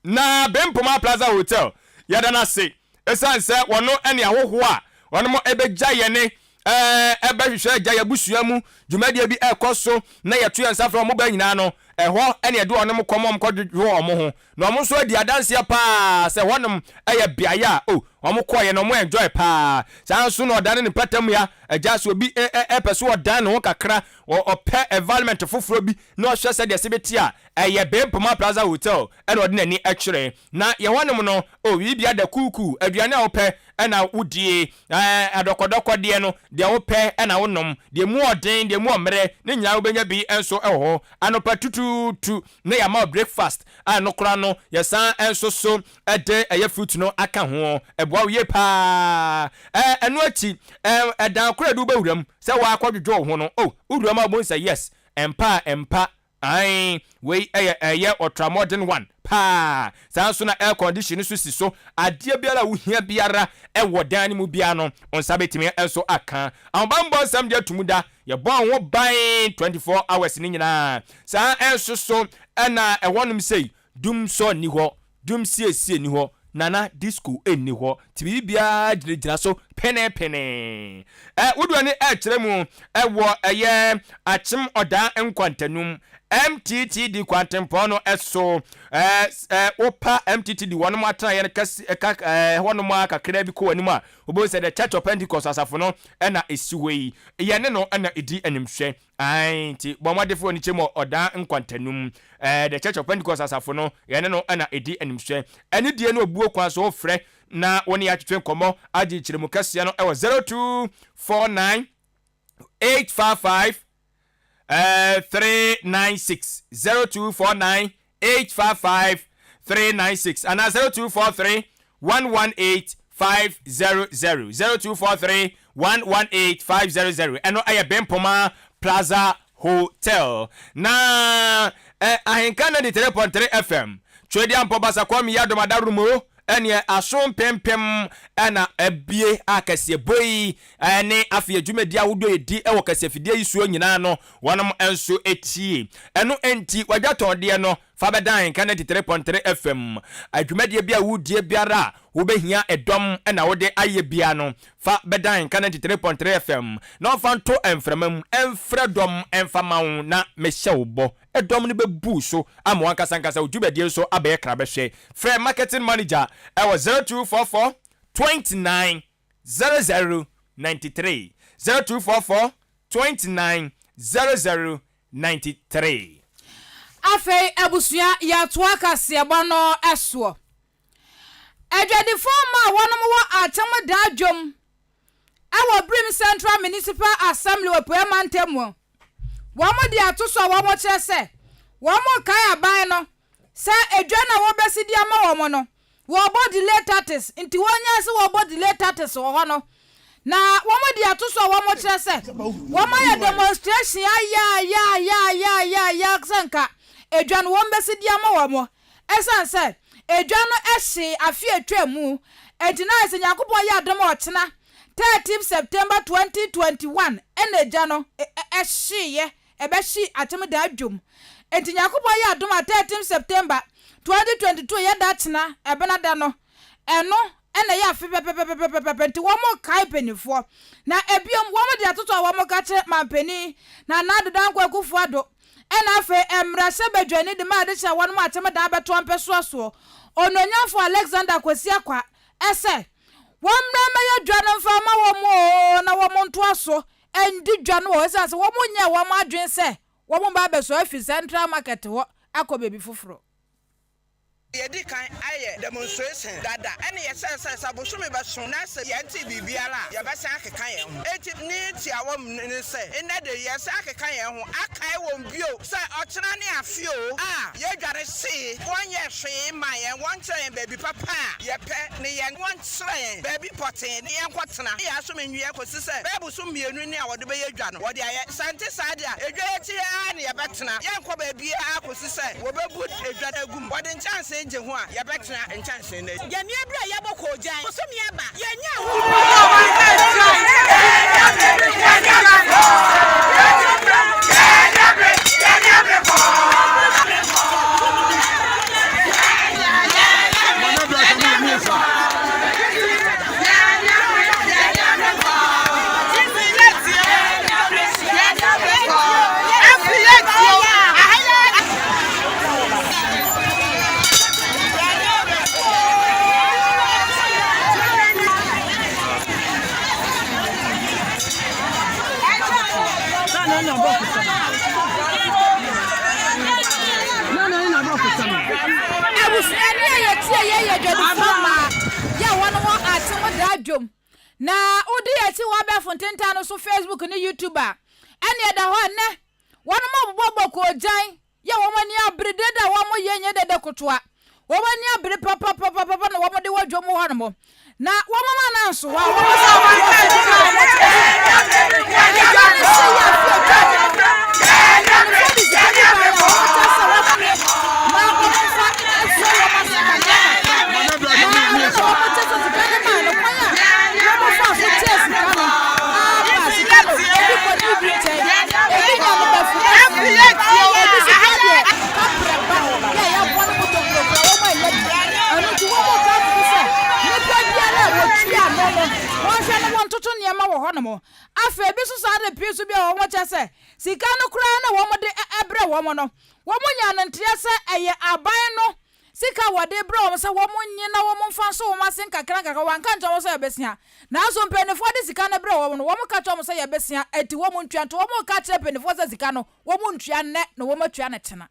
Na Bempoma Plaza Hotel, yɛda no ase ɛsiane sɛ wɔno ne ahohoɔ a wɔnom bɛgya yɛne ɛbɛhwehwɛ agya yɛn abusua mu dwumadie bi ɛrekɔ so na yɛto yɛn nsa frɛ wɔn ba nyinaa no, ɛhɔ ne yɛde wɔnom kɔ ma wɔn kɔdwodwo wɔn ho. Na wɔn nso adi adanseɛ paa sɛ hɔnom yɛ beaeɛ a oh wɔn kɔeɛ no wɔn enjoy paa. Saa nso na ɔdane ne mpatamu agya sɛ obi pɛ sɛ ɔdan ne ho kakra, ɔpɛ environment foforɔ bi na ɔhwɛ sɛdeɛ ɛsɛ bɛti a, Ɛyɛ Bempoma Plaza Hotel na ɔde n'ani kyerɛ. Na yɛn hɔnom no, oh, biribiara da kuukuu, aduane a wopɛ na wodie, ɛɛ, adɔkɔdɔkɔdeɛ no, deɛ wopɛ na wonom, deɛ emu ɔden, deɛ emu ɔmmerɛ, ne nyinaa wobɛnya bi nso wɔ hɔ. Anɔpa tutuutu na yɛama wo breakfast a ɛno koraa no, yɛsan nso so de ɛyɛ fruit no aka ho. Ɛboa wo yie pa ara. Ɛɛ, ɛno akyi, ɛɛ, ɛdan koro a ɛde wo bɛwura mu sɛ woakɔdwodwo wo ho no, oh, wowura mu a wobɛhu sɛ yes, ɛmpa a ɛmpa. Ae, wei yɛ ɛyɛ ultramodern one paa. Saa nso na air condition no nso si so. Adeɛ biara a wohia biara wɔ dan no mu biara no, wo nsa bɛtumi nso aka. Ahobammɔ nsɛm deɛ to mu da, yɛbɔ ho ban 24 hours no nyinaa. Saa nso so na ɛhɔnom sei, Dumsɔ nni hɔ, dum siesie nni hɔ, Nana disco nni hɔ, nti biribiara gyinagyina so penepene. Ɛ, wode w'ani rekyerɛ mu wɔ ɛyɛ Akyem Ɔdaa Nkwantanum, MTTD kwantempɔn no so. Ɛ, ɛ, wopa MTTD wɔnom atenaeɛ no kɛse, ɛka, ɛ, hɔnom ara kakraa bi kɔ w'anim a, wobɛhu sɛ The Church of Pentecost asafo no na ɛsi hɔ yi. Yɛne no na ɛdi animhwɛ. Aane, nti bɔ mmɔden fa w'ani kyerɛ mu wɔ ɔdaa nkwantanum. Ɛɛ, The Church of Pentecost Asafo no, yɛne no na ɛdi animhwɛ. Anidie ne obuo kwan so wofrɛ na wo ne yɛn atwetwe nkɔmmɔ agye nkyerɛmu kɛseɛ no wɔ 0249 855 396, 0249 855 396 anaa 0243 118 500, 0243 118 500. Ɛno yɛ Bempoma Plaza Hotel. Na eh, Ahenka 93.3 FM, Twedeampɔ Basakwam Yiadom Adarumo, ɛneɛ aso mpempem ɛna abie a kɛseɛbɔ yi ɛne afei adwumadi ahodoɔ yɛdi ɛwɔ kɛseɛfidie yi soɔ nyinaa no wɔnom nso tie. Ɛno nti wadwatɔndeɛ no. Fa bɛdan Nka 93.3 FM. Dwumadie bi a woredie biara a wobɛhia ɛdɔm na wode ayɛ biara no, fa bɛdan Nka 93.3 FM na wɔmfa nto mframa mu mfrɛ dɔm mfa ma wo na mehyɛ wo bɔ, dɔm no bɛbu wo so ama w'ankasa ankasa wo dwumadie nso abɛyɛ krabɛhwɛ. Frɛ Marketing Manager wɔ 0244 29 00 93, 0244 29 00 93. Afei abusua yɛtoa kaseɛbɔ no soɔ. Adwadifoɔ mma a wɔnom wɔ Akyem Daa dwom wɔ Birim Central Municipal Assembly wɔ Apueɛ Mantam mu, wɔn de ato so a wɔn kyerɛ sɛ wɔn rekae aban no Sɛ edwa na wɔbɛsi de ama wɔn no, wɔbɔ delay tactics, nti wɔnyae sɛ wɔbɔ delay tactics wɔ hɔ no, na wɔde ato so a wɔkyerɛ sɛ wɔayɛ demonstration ayaayaayaayaaya sɛ nka edwa no wɔbɛsi de ama wɔn. Ɛsiane sɛ edwa no hyee afe a etwaa mu nti, na ayɛ sɛ Nyankopɔn yɛ adom a ɔkyena 13 September 2021 na egya no hyeeɛ. Ɛbɛhye Atemmuda dwom. Enti Nyankopɔn yɛ adom a 13 September 2022 yɛ da kyena ɛbena da no, ɛno na ɛyɛ afe pɛpɛpɛpɛpɛpɛ nti wɔn kae mpaninfoɔ. Na ɛbiom wɔn de atoto a wɔn ka kyerɛ manpanin Nana Addo Dankwa Akufo Addo ɛna afei mmarahyɛ badwani de ma adehyɛ a wɔn Atemmuda abɛtoa mpɛsoa soɔ Onuonyamfoɔ Alexander Kwasi Akwa ɛsɛ wɔn mmra mmɛyɛ dwa no mfa ma wɔn oo na wɔn ntoa so ndi dwa no wɔ hɔ esiane sɛ wɔnyɛɛ wɔn adwene sɛ wɔba abɛsoa afi Central Market hɔ akɔ baabi foforo. Yɛadi kan ayɛ demonstration dada ɛne yɛhyɛɛ sɛ sɛ bosome bɛso na sɛ yɛnte biribiara a yɛbɛsan akeka yɛn ho. Enti ne tiawa mu ne sɛ nnɛ de yɛresan akeka yɛn ho akae wɔn bio sɛ ɔkyena ne afe o a yɛdware hyee wɔnyɛɛ hwee mmaa yɛn, wɔnkyerɛ yɛn baabi papa a yɛpɛ ne yɛn. Kyerɛ yɛn baabi pɔtee na yɛnkɔtena, ne yɛn asomdwoeɛ kɔsi sɛ bɛyɛ bosom mmienu ne a wɔde bɛyɛ dwa no, wɔde ayɛ. Sɛ ɛnte saa deɛ a, edwa yi akyi ha ara na yɛbɛtena. Yɛrenkɔ baabiara kɔsi sɛ wɔbɛbu edwa no agu mu. Wɔde nkyɛnsee gye ho a, yɛbɛtena nkyɛnsee no akyi. Yɛn berɛ a yɛbɔ koogyan bosome aba, yɛnnya ho. Abusuani a yɛtie yɛ yɛ dwadifo mmaa yɛ a wɔn wɔ Atem Daa Dwom. Na wodi yɛn akyi wɔ abɛɛfo ntentan no so Facebook ne YouTube a, ɛne ɛda hɔ a nnɛ wɔnom abobɔbɔ koogyan yɛ wɔn ani abere dede a wɔn yɛ nyɛ dede kotoa. Wɔn ani abere papapapapa na wɔn de wɔ dwom hɔ nom. Na wɔn mma no anso hɔ a wɔn sɛ wɔn wɔ so bi a wɔn kyerɛ sɛ ɛdwa ne se yɛ afi atwa mu no. Mpanimfoɔ de sika bi baeɛ a wɔn kyerɛ sɛ wɔn na wɔn mfa nso wɔn ase kakra kakra. Na ɛno na wɔn kyerɛ sɛ sika no maa no kwan a wɔn fa so kyɛɛ sika no aba sika no ebi kɔ ne bi nkyɛn ebi nya no bɛfo ebi sika deɛ kaprɛ ba yɛ a yɛaboa no bɔtɔ kurakura wɔn a ɛnyɛ bi. Ɛno nti wɔbɔ ka to so sɛ nnipa biara a wɔtua ano no, wɔnhwɛ na wɔntoto nneɛma wɔ hɔnom. Afei ebi nso saa de pii nso bi a wɔn kyɛ sɛ sika no koraa na wɔde brɛ wɔn no, wɔnya no nteɛ sɛ ɛyɛ aban no sika a wɔde brɛ wɔn sɛ wɔnnye na wɔmfa nso wɔn ase nkakrankakra. Wɔanka ankyerɛ wɔn sɛ yɛbɛsia. Nanso mpanimfoɔ de sika no brɛ wɔn no, wɔka kyerɛ wɔn sɛ yɛbɛsia, enti wɔntua. Nti wɔreka akyerɛ mpanimfoɔ sɛ sika no, wɔntua nnɛ na wɔatua no kyena.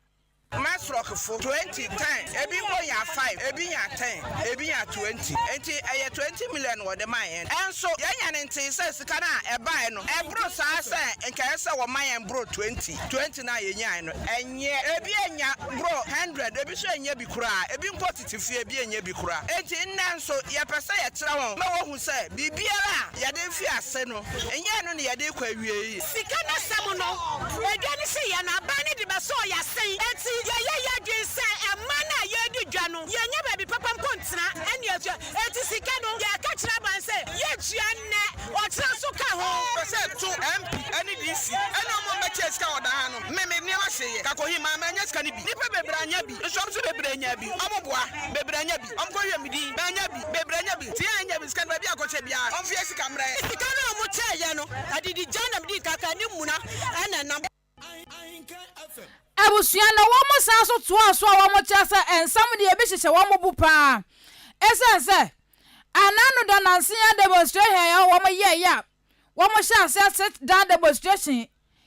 Masrɔkfo, 20, 10, ebi mpo nya five, ebi nya ten, ebi nya 20. Enti ɛyɛ 20 million na wɔde maa yɛn. Ɛnso yɛanya no ntee sɛ sika no a ɛbae no, ɛboro saa sɛ nka ɛsɛ sɛ wɔma yɛn boro 20. 20 no a yenyae no, ɛnyɛ. Ebi anya boro hundred, ebi nso annya bi koraa, ebi mpo tete fie, ebi annya bi koraa. Enti nnɛ nso, yɛpɛ sɛ yɛkyerɛ wɔn ma wɔhu sɛ biribiara a yɛde refi ase no, ɛnyɛ ɛno na yɛde rekɔ awiei. Sika no asɛm no, edwa no hye yɛn, aban no de bɛsɔɔ yɛn asen. Enti yɛyɛ yɛn adwene sɛ mma no a yɛredi dwa no, yɛnnya baabi papa mpo ntena ne atua. Enti sika no, yɛka kyerɛ aban sɛ yɛntua. Yɛbɛtua nnɛ, ɔkyena nso ka ho. Pɛ sɛ to MP ne DC ne ɔmo a ɔmbɛkyɛɛ sika wɔ daa no me me nneɛma hyeeɛ kakohi maa manya sika no bi nipa bebree anya bi nso ɔmo nso bebree nyaa bi ɔmo boa bebree anya bi ɔmo kɔ hwɛ me din manya bi bebree anya bi nti yɛn anya bi sika no baabi a kɔkyɛ biara ɔmo fie sika mmerɛ. Sika no a ɔmo kyɛɛ yɛ no adidi gya na medi nka ka ne muna ɛna ɛnam. Abusua no, wɔsan nso toaa so a wɔkyerɛ sɛ nsɛm deɛ ebi hyehyɛ wɔn bo paa esiane sɛ anano da nansa yi ara demonstration a wɔyɛeɛ a wɔhyɛɛ aseɛ sit down demonstration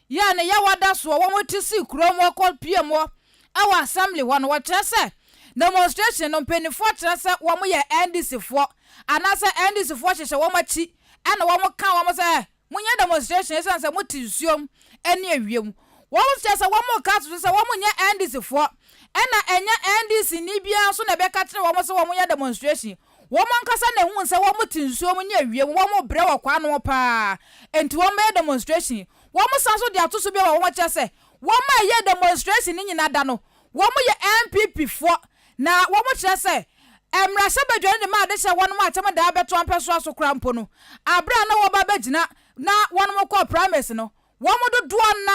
yɛɛ no Yawa da soɔ wɔn ti sii kurom hɔ kɔ piem hɔ wɔ assembly hɔ no wɔkyerɛ sɛ demonstration no mpanimfoɔ kyerɛ sɛ wɔn yɛ NDC foɔ anaasɛ NDC foɔ hyehyɛ wɔn akyi ɛna wɔn ka wɔn sɛ Monyɛ demonstration esiane sɛ mote nsuom ne awia mu. Wɔn kyerɛ sɛ wɔn reka ato so sɛ wɔn nyɛ NDC foɔ ɛna ɛnyɛ NDC ni biara nso na ɛbɛka kyerɛ wɔn sɛ wɔn nyɛ demonstration. Wɔn ankasa na ehuu sɛ wɔn te nsuom ne awia mu, wɔn rebrɛ wɔ kwa ano paa enti wɔn bɛyɛ demonstration. Wɔn san nso de ato so bio ma wɔn kyerɛ sɛ wɔn a ɛyɛɛ demonstration no nyina da no wɔn yɛ NPP foɔ Na wɔkyerɛ sɛ, mmarahyɛbadwa no de ma adehyɛ wɔnom akyɛm daa bɛto ampɛsoa so koraa mpo no, aberɛ a na wɔba bɛgyina na wɔnom kɔɔ primaries no, wɔn dodoɔ no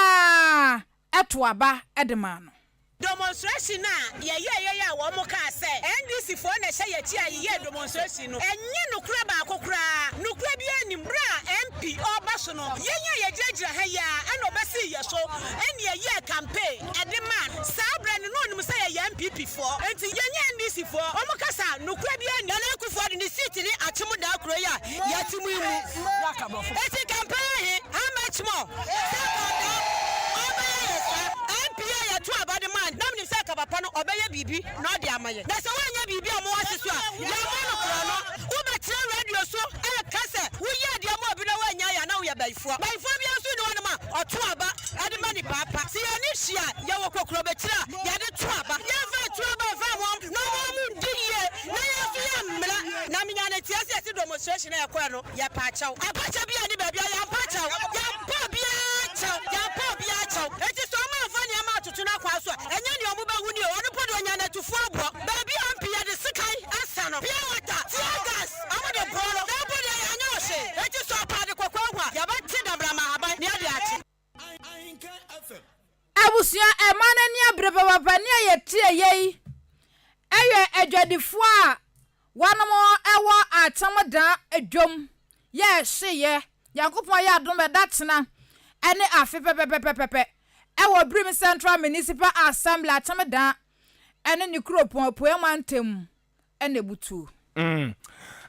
ara too aba de maa no. Demonstration a yɛyɛeɛ yi a wɔn kaa sɛ NDC foɔ na ɛhyɛ yɛn akyi a yeyɛɛ demonstration no, ɛnyɛ nokorɛ baako koraa. Nokorɛ biara nnim. Berɛ a MP ɔreba so no, yɛn a yɛgyinagyina ha yi ara ɛna ɔbɛsii yɛn so ɛna yɛyɛɛ campaign ɛde maa no. Saa berɛ no na ɔnim sɛ yɛyɛ NPP foɔ nti yɛnyɛ NDC foɔ. Wɔn kasa a nokorɛ biara nnim. Nana Akufo Addo ne seat ne akyem daa kuro yi a yɛte mu yi mu. Enti campaign ahe? How much more? Sɛ ɔdaa ɔbɛyɛ yɛn saa. MP a yɛto aba de maa no na menim sɛ anka papa no ɔbɛyɛ biribi na ɔde ama yɛn. Na sɛ wanyɛ biribi a mowɔ ase so a yɛmmɔ no korɔno. Wobɛtena radio so reka sɛ woyɛ adeɛ ma obi na wannya ayɛ a na woyɛ bayifoɔ. Bayifoɔ biara nso nni hɔnom a ɔto aba de ma nipa pa. Sɛ yɛn ani hye a, yɛwɔ kokurobetire a yɛde to aba. Yɛmfa nto aba mfa wɔn na wɔn ndi yie na yɛn nso yɛmmrɛ. Na menya no nteɛ sɛ yɛse demonstration a yɛkɔɛ no yɛpɛ akyɛw. Apakyɛ biaa nni baabi a yɛampa kyɛw. Yɛampa obiara kyɛw. Yɛampa obiara kyɛw. Enti sɛ wɔn amfa nneɛma atoto no akwan so a, ɛnyɛ nea wɔbɛhu ni o. Ɔno mpo deɛ ɔnya n'atufoɔ aboɔ. Baabi a MP yɛde sekan asa no, pure water, tear gas, wɔde boɔ no. Na mpo deɛ yɛanyɛ wo hwee. Enti sɛ ɔpɛ ade kɔkɔɔ ahu a, yɛbɛte damena ahaban na yɛde akye. Abusua ɛma no ani abere papaapa nea yɛteɛ yei ɛyɛ adwadifoɔ a wɔnom ɛwɔ akyem da dwom yɛ ɛhyeyɛ Nyankopɔn yɛ adom ɛda kyena ɛne afe pɛpɛpɛpɛpɛ ɛwɔ Birim Central Municipal Assembly akyem da ɛne ne kuropɔn Apueɛ mantam na ebutuw.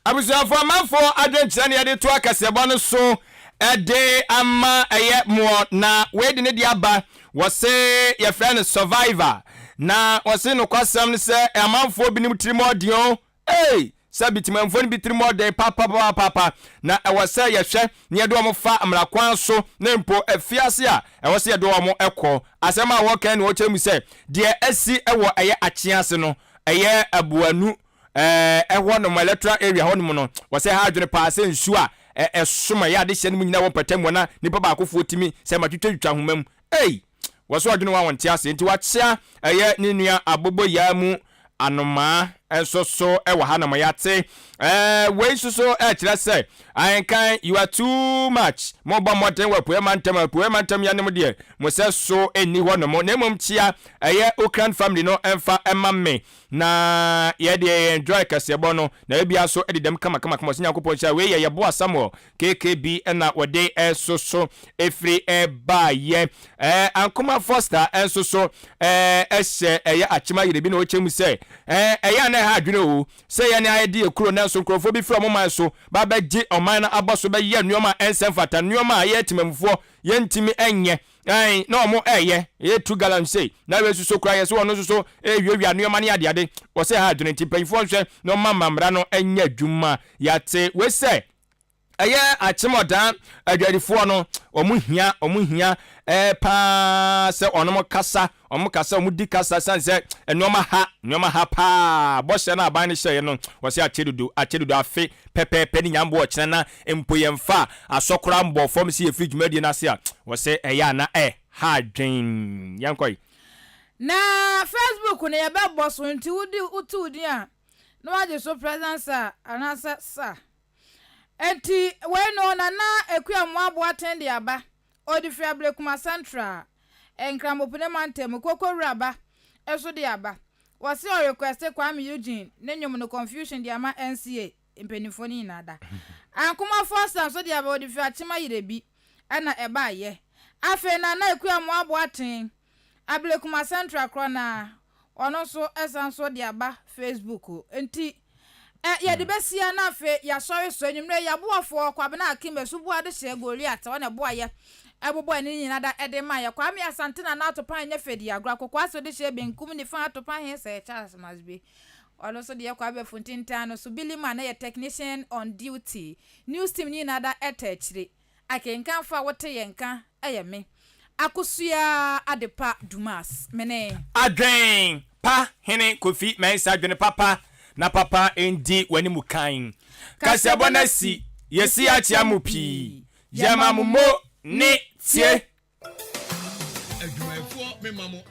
Abusuafo, amanfoɔ adwenkyerɛ na yɛde to akaseɛbɔ no so de ama ɛyɛ moɔ na wei de ne deɛ aba wɔse yɛfrɛ no survivor na wɔse nokwasɛm no sɛ amanfoɔ binom tirim ɔden o ei sɛ bitimanfoɔ no bi tirim ɔden papapapapa na ɛwɔ sɛ yɛhwɛ na yɛde wɔn fa mmara kwan so na mpo afiase a ɛwɔ sɛ yɛde wɔn kɔ asɛm a wɔka na wɔkyerɛ mu sɛ deɛ asi wɔ ɛyɛ akyease no ɛyɛ Abuanu ɛhɔ nom electoral area hɔ nom no wɔsɛ ha adwene paa sɛ nsuo a ɛsom ɛyɛ adehyeɛ no mu nyina wɔ mpɔtam hɔ na nipa baakofoɔ tumi sɛ ma twitwatwitwa nhoma mu ei wɔsɛ ɔdwene wɔn a wɔnte ase nti wakyea ɛyɛ ne nua aboboyaa mu anomaa nso so ɛwɔ ha nom yɛate ɛɛ wei nso so ɛkyerɛ sɛ ahenkan you are too much mo bɔ mmɔden wɔ apueɛ mantam apueɛ mantam yɛnom deɛ mo sɛ so ɛnni hɔ nom na mmom kyea Ɛyɛ Okran family no ɛnfa ɛma me na yɛ deɛ yɛ enjoy kaseɛbɔ no na ebia nso ɛdedam kama kama kama ɔsɛ Nyankopɔn nhyira wei yɛ Yɛboa Samuel KKB ɛna wɔde ɛsoso ɛfiri ɛbaayɛ ɛɛ Ankoma Foster ɛnso so ɛɛ ɛhyɛ ɛyɛ akyem ayere bi na ɔkyɛ mu sɛ ɛɛ ɛyɛ a na ɛha adwene o sɛ yɛne ayɛ de yɛ kuro nanso nkurɔfoɔ bi firi ɔmo man so ba bɛgye ɔman no abɔ so bɛyɛ nnoɔma a ɛnsɛ mfata nnoɔma a yɛ temamufoɔ yɛntumi ɛnyɛ Ɛn, na wɔn ɛɛyɛ, yɛtu galamsey, na wei nso so koraa yɛsɛ wɔn nso so ɛɛwiawia nneɛma ne adeade. Wɔsɛ ha adwene nti mpanyinfoɔ nhwɛ na wɔn ama mmara no nyɛ adwuma. Yɛate wei sɛ ɛyɛ akyem ɔdan adwadifoɔ no, wɔn hia, wɔn hia ɛɛ paa sɛ wɔn kasa, wɔn kasa, wɔn di kasa sane sɛ nneɛma ha, nneɛma ha paa. Bɔhyɛ no aban no hyɛeɛ no, wɔsɛ akyɛ dodo, akyɛ dodo afe pɛpɛɛpɛ ne nyamboɔ ɔkyena na mpo yɛmfa asɔ koraa mbɔɔ fam sɛ yɛfiri dwumadie no ase a, wɔsɛ ɛyɛ a na ɛ ha adwen. Yɛnkɔ yi. Na Facebook no yɛbɛbɔ so nti wodi wote wo din a na wagye so present sir anaasɛ sir. Enti wei no Nana Akua Amoah Boateng de aba, ɔde firi Ablekuma Central, Nkramopene mantam mu, Koko Wura ba nso de aba. Wɔse ɔrequeste Kwame Eugene ne nnwom no Confusion de ama NCA mpanimfoɔ no nyinaa da. Ankoma Foster nso de aba, ɔde firi Akyem Ayirebi na ɛbaeɛ. Afei Nana Akua Amoah Boateng Ablekuma Central korɔ no ara, ɔno nso san nso de aba Facebook. Nti ɛ, yɛde bɛsia na afei yɛasɔre so. Anwummerɛ yi, yɛaboafoɔ Kwabena Akim Asuboa Adehyeɛ Goliath, ɔna ɛboa yɛ, ɛbobɔ ɛne ne nyina da de ma yɛ. Kwame Asante Nana Atopan nyɛ fɛ di agorɔ, Akokoa Adehyeɛ benkum nifa Atopan he sɛ Charles Masbe. Ɔno nso deɛ Kwame Afuntintan no so. Billy Man yɛ technician on duty. News team ne nyina da ɛta akyire. Akenkanfo a wote yɛn nka yɛ me, Akosua Adepa Dumas, me ne. Adwen pa hene Kofi Mensah dwene papa na papa ndi w'anim kan. Kaseɛbɔ no asi, yɛsi akyea mo pii, yɛma mo mo ne tie. Adwumayɛfoɔ mema mo.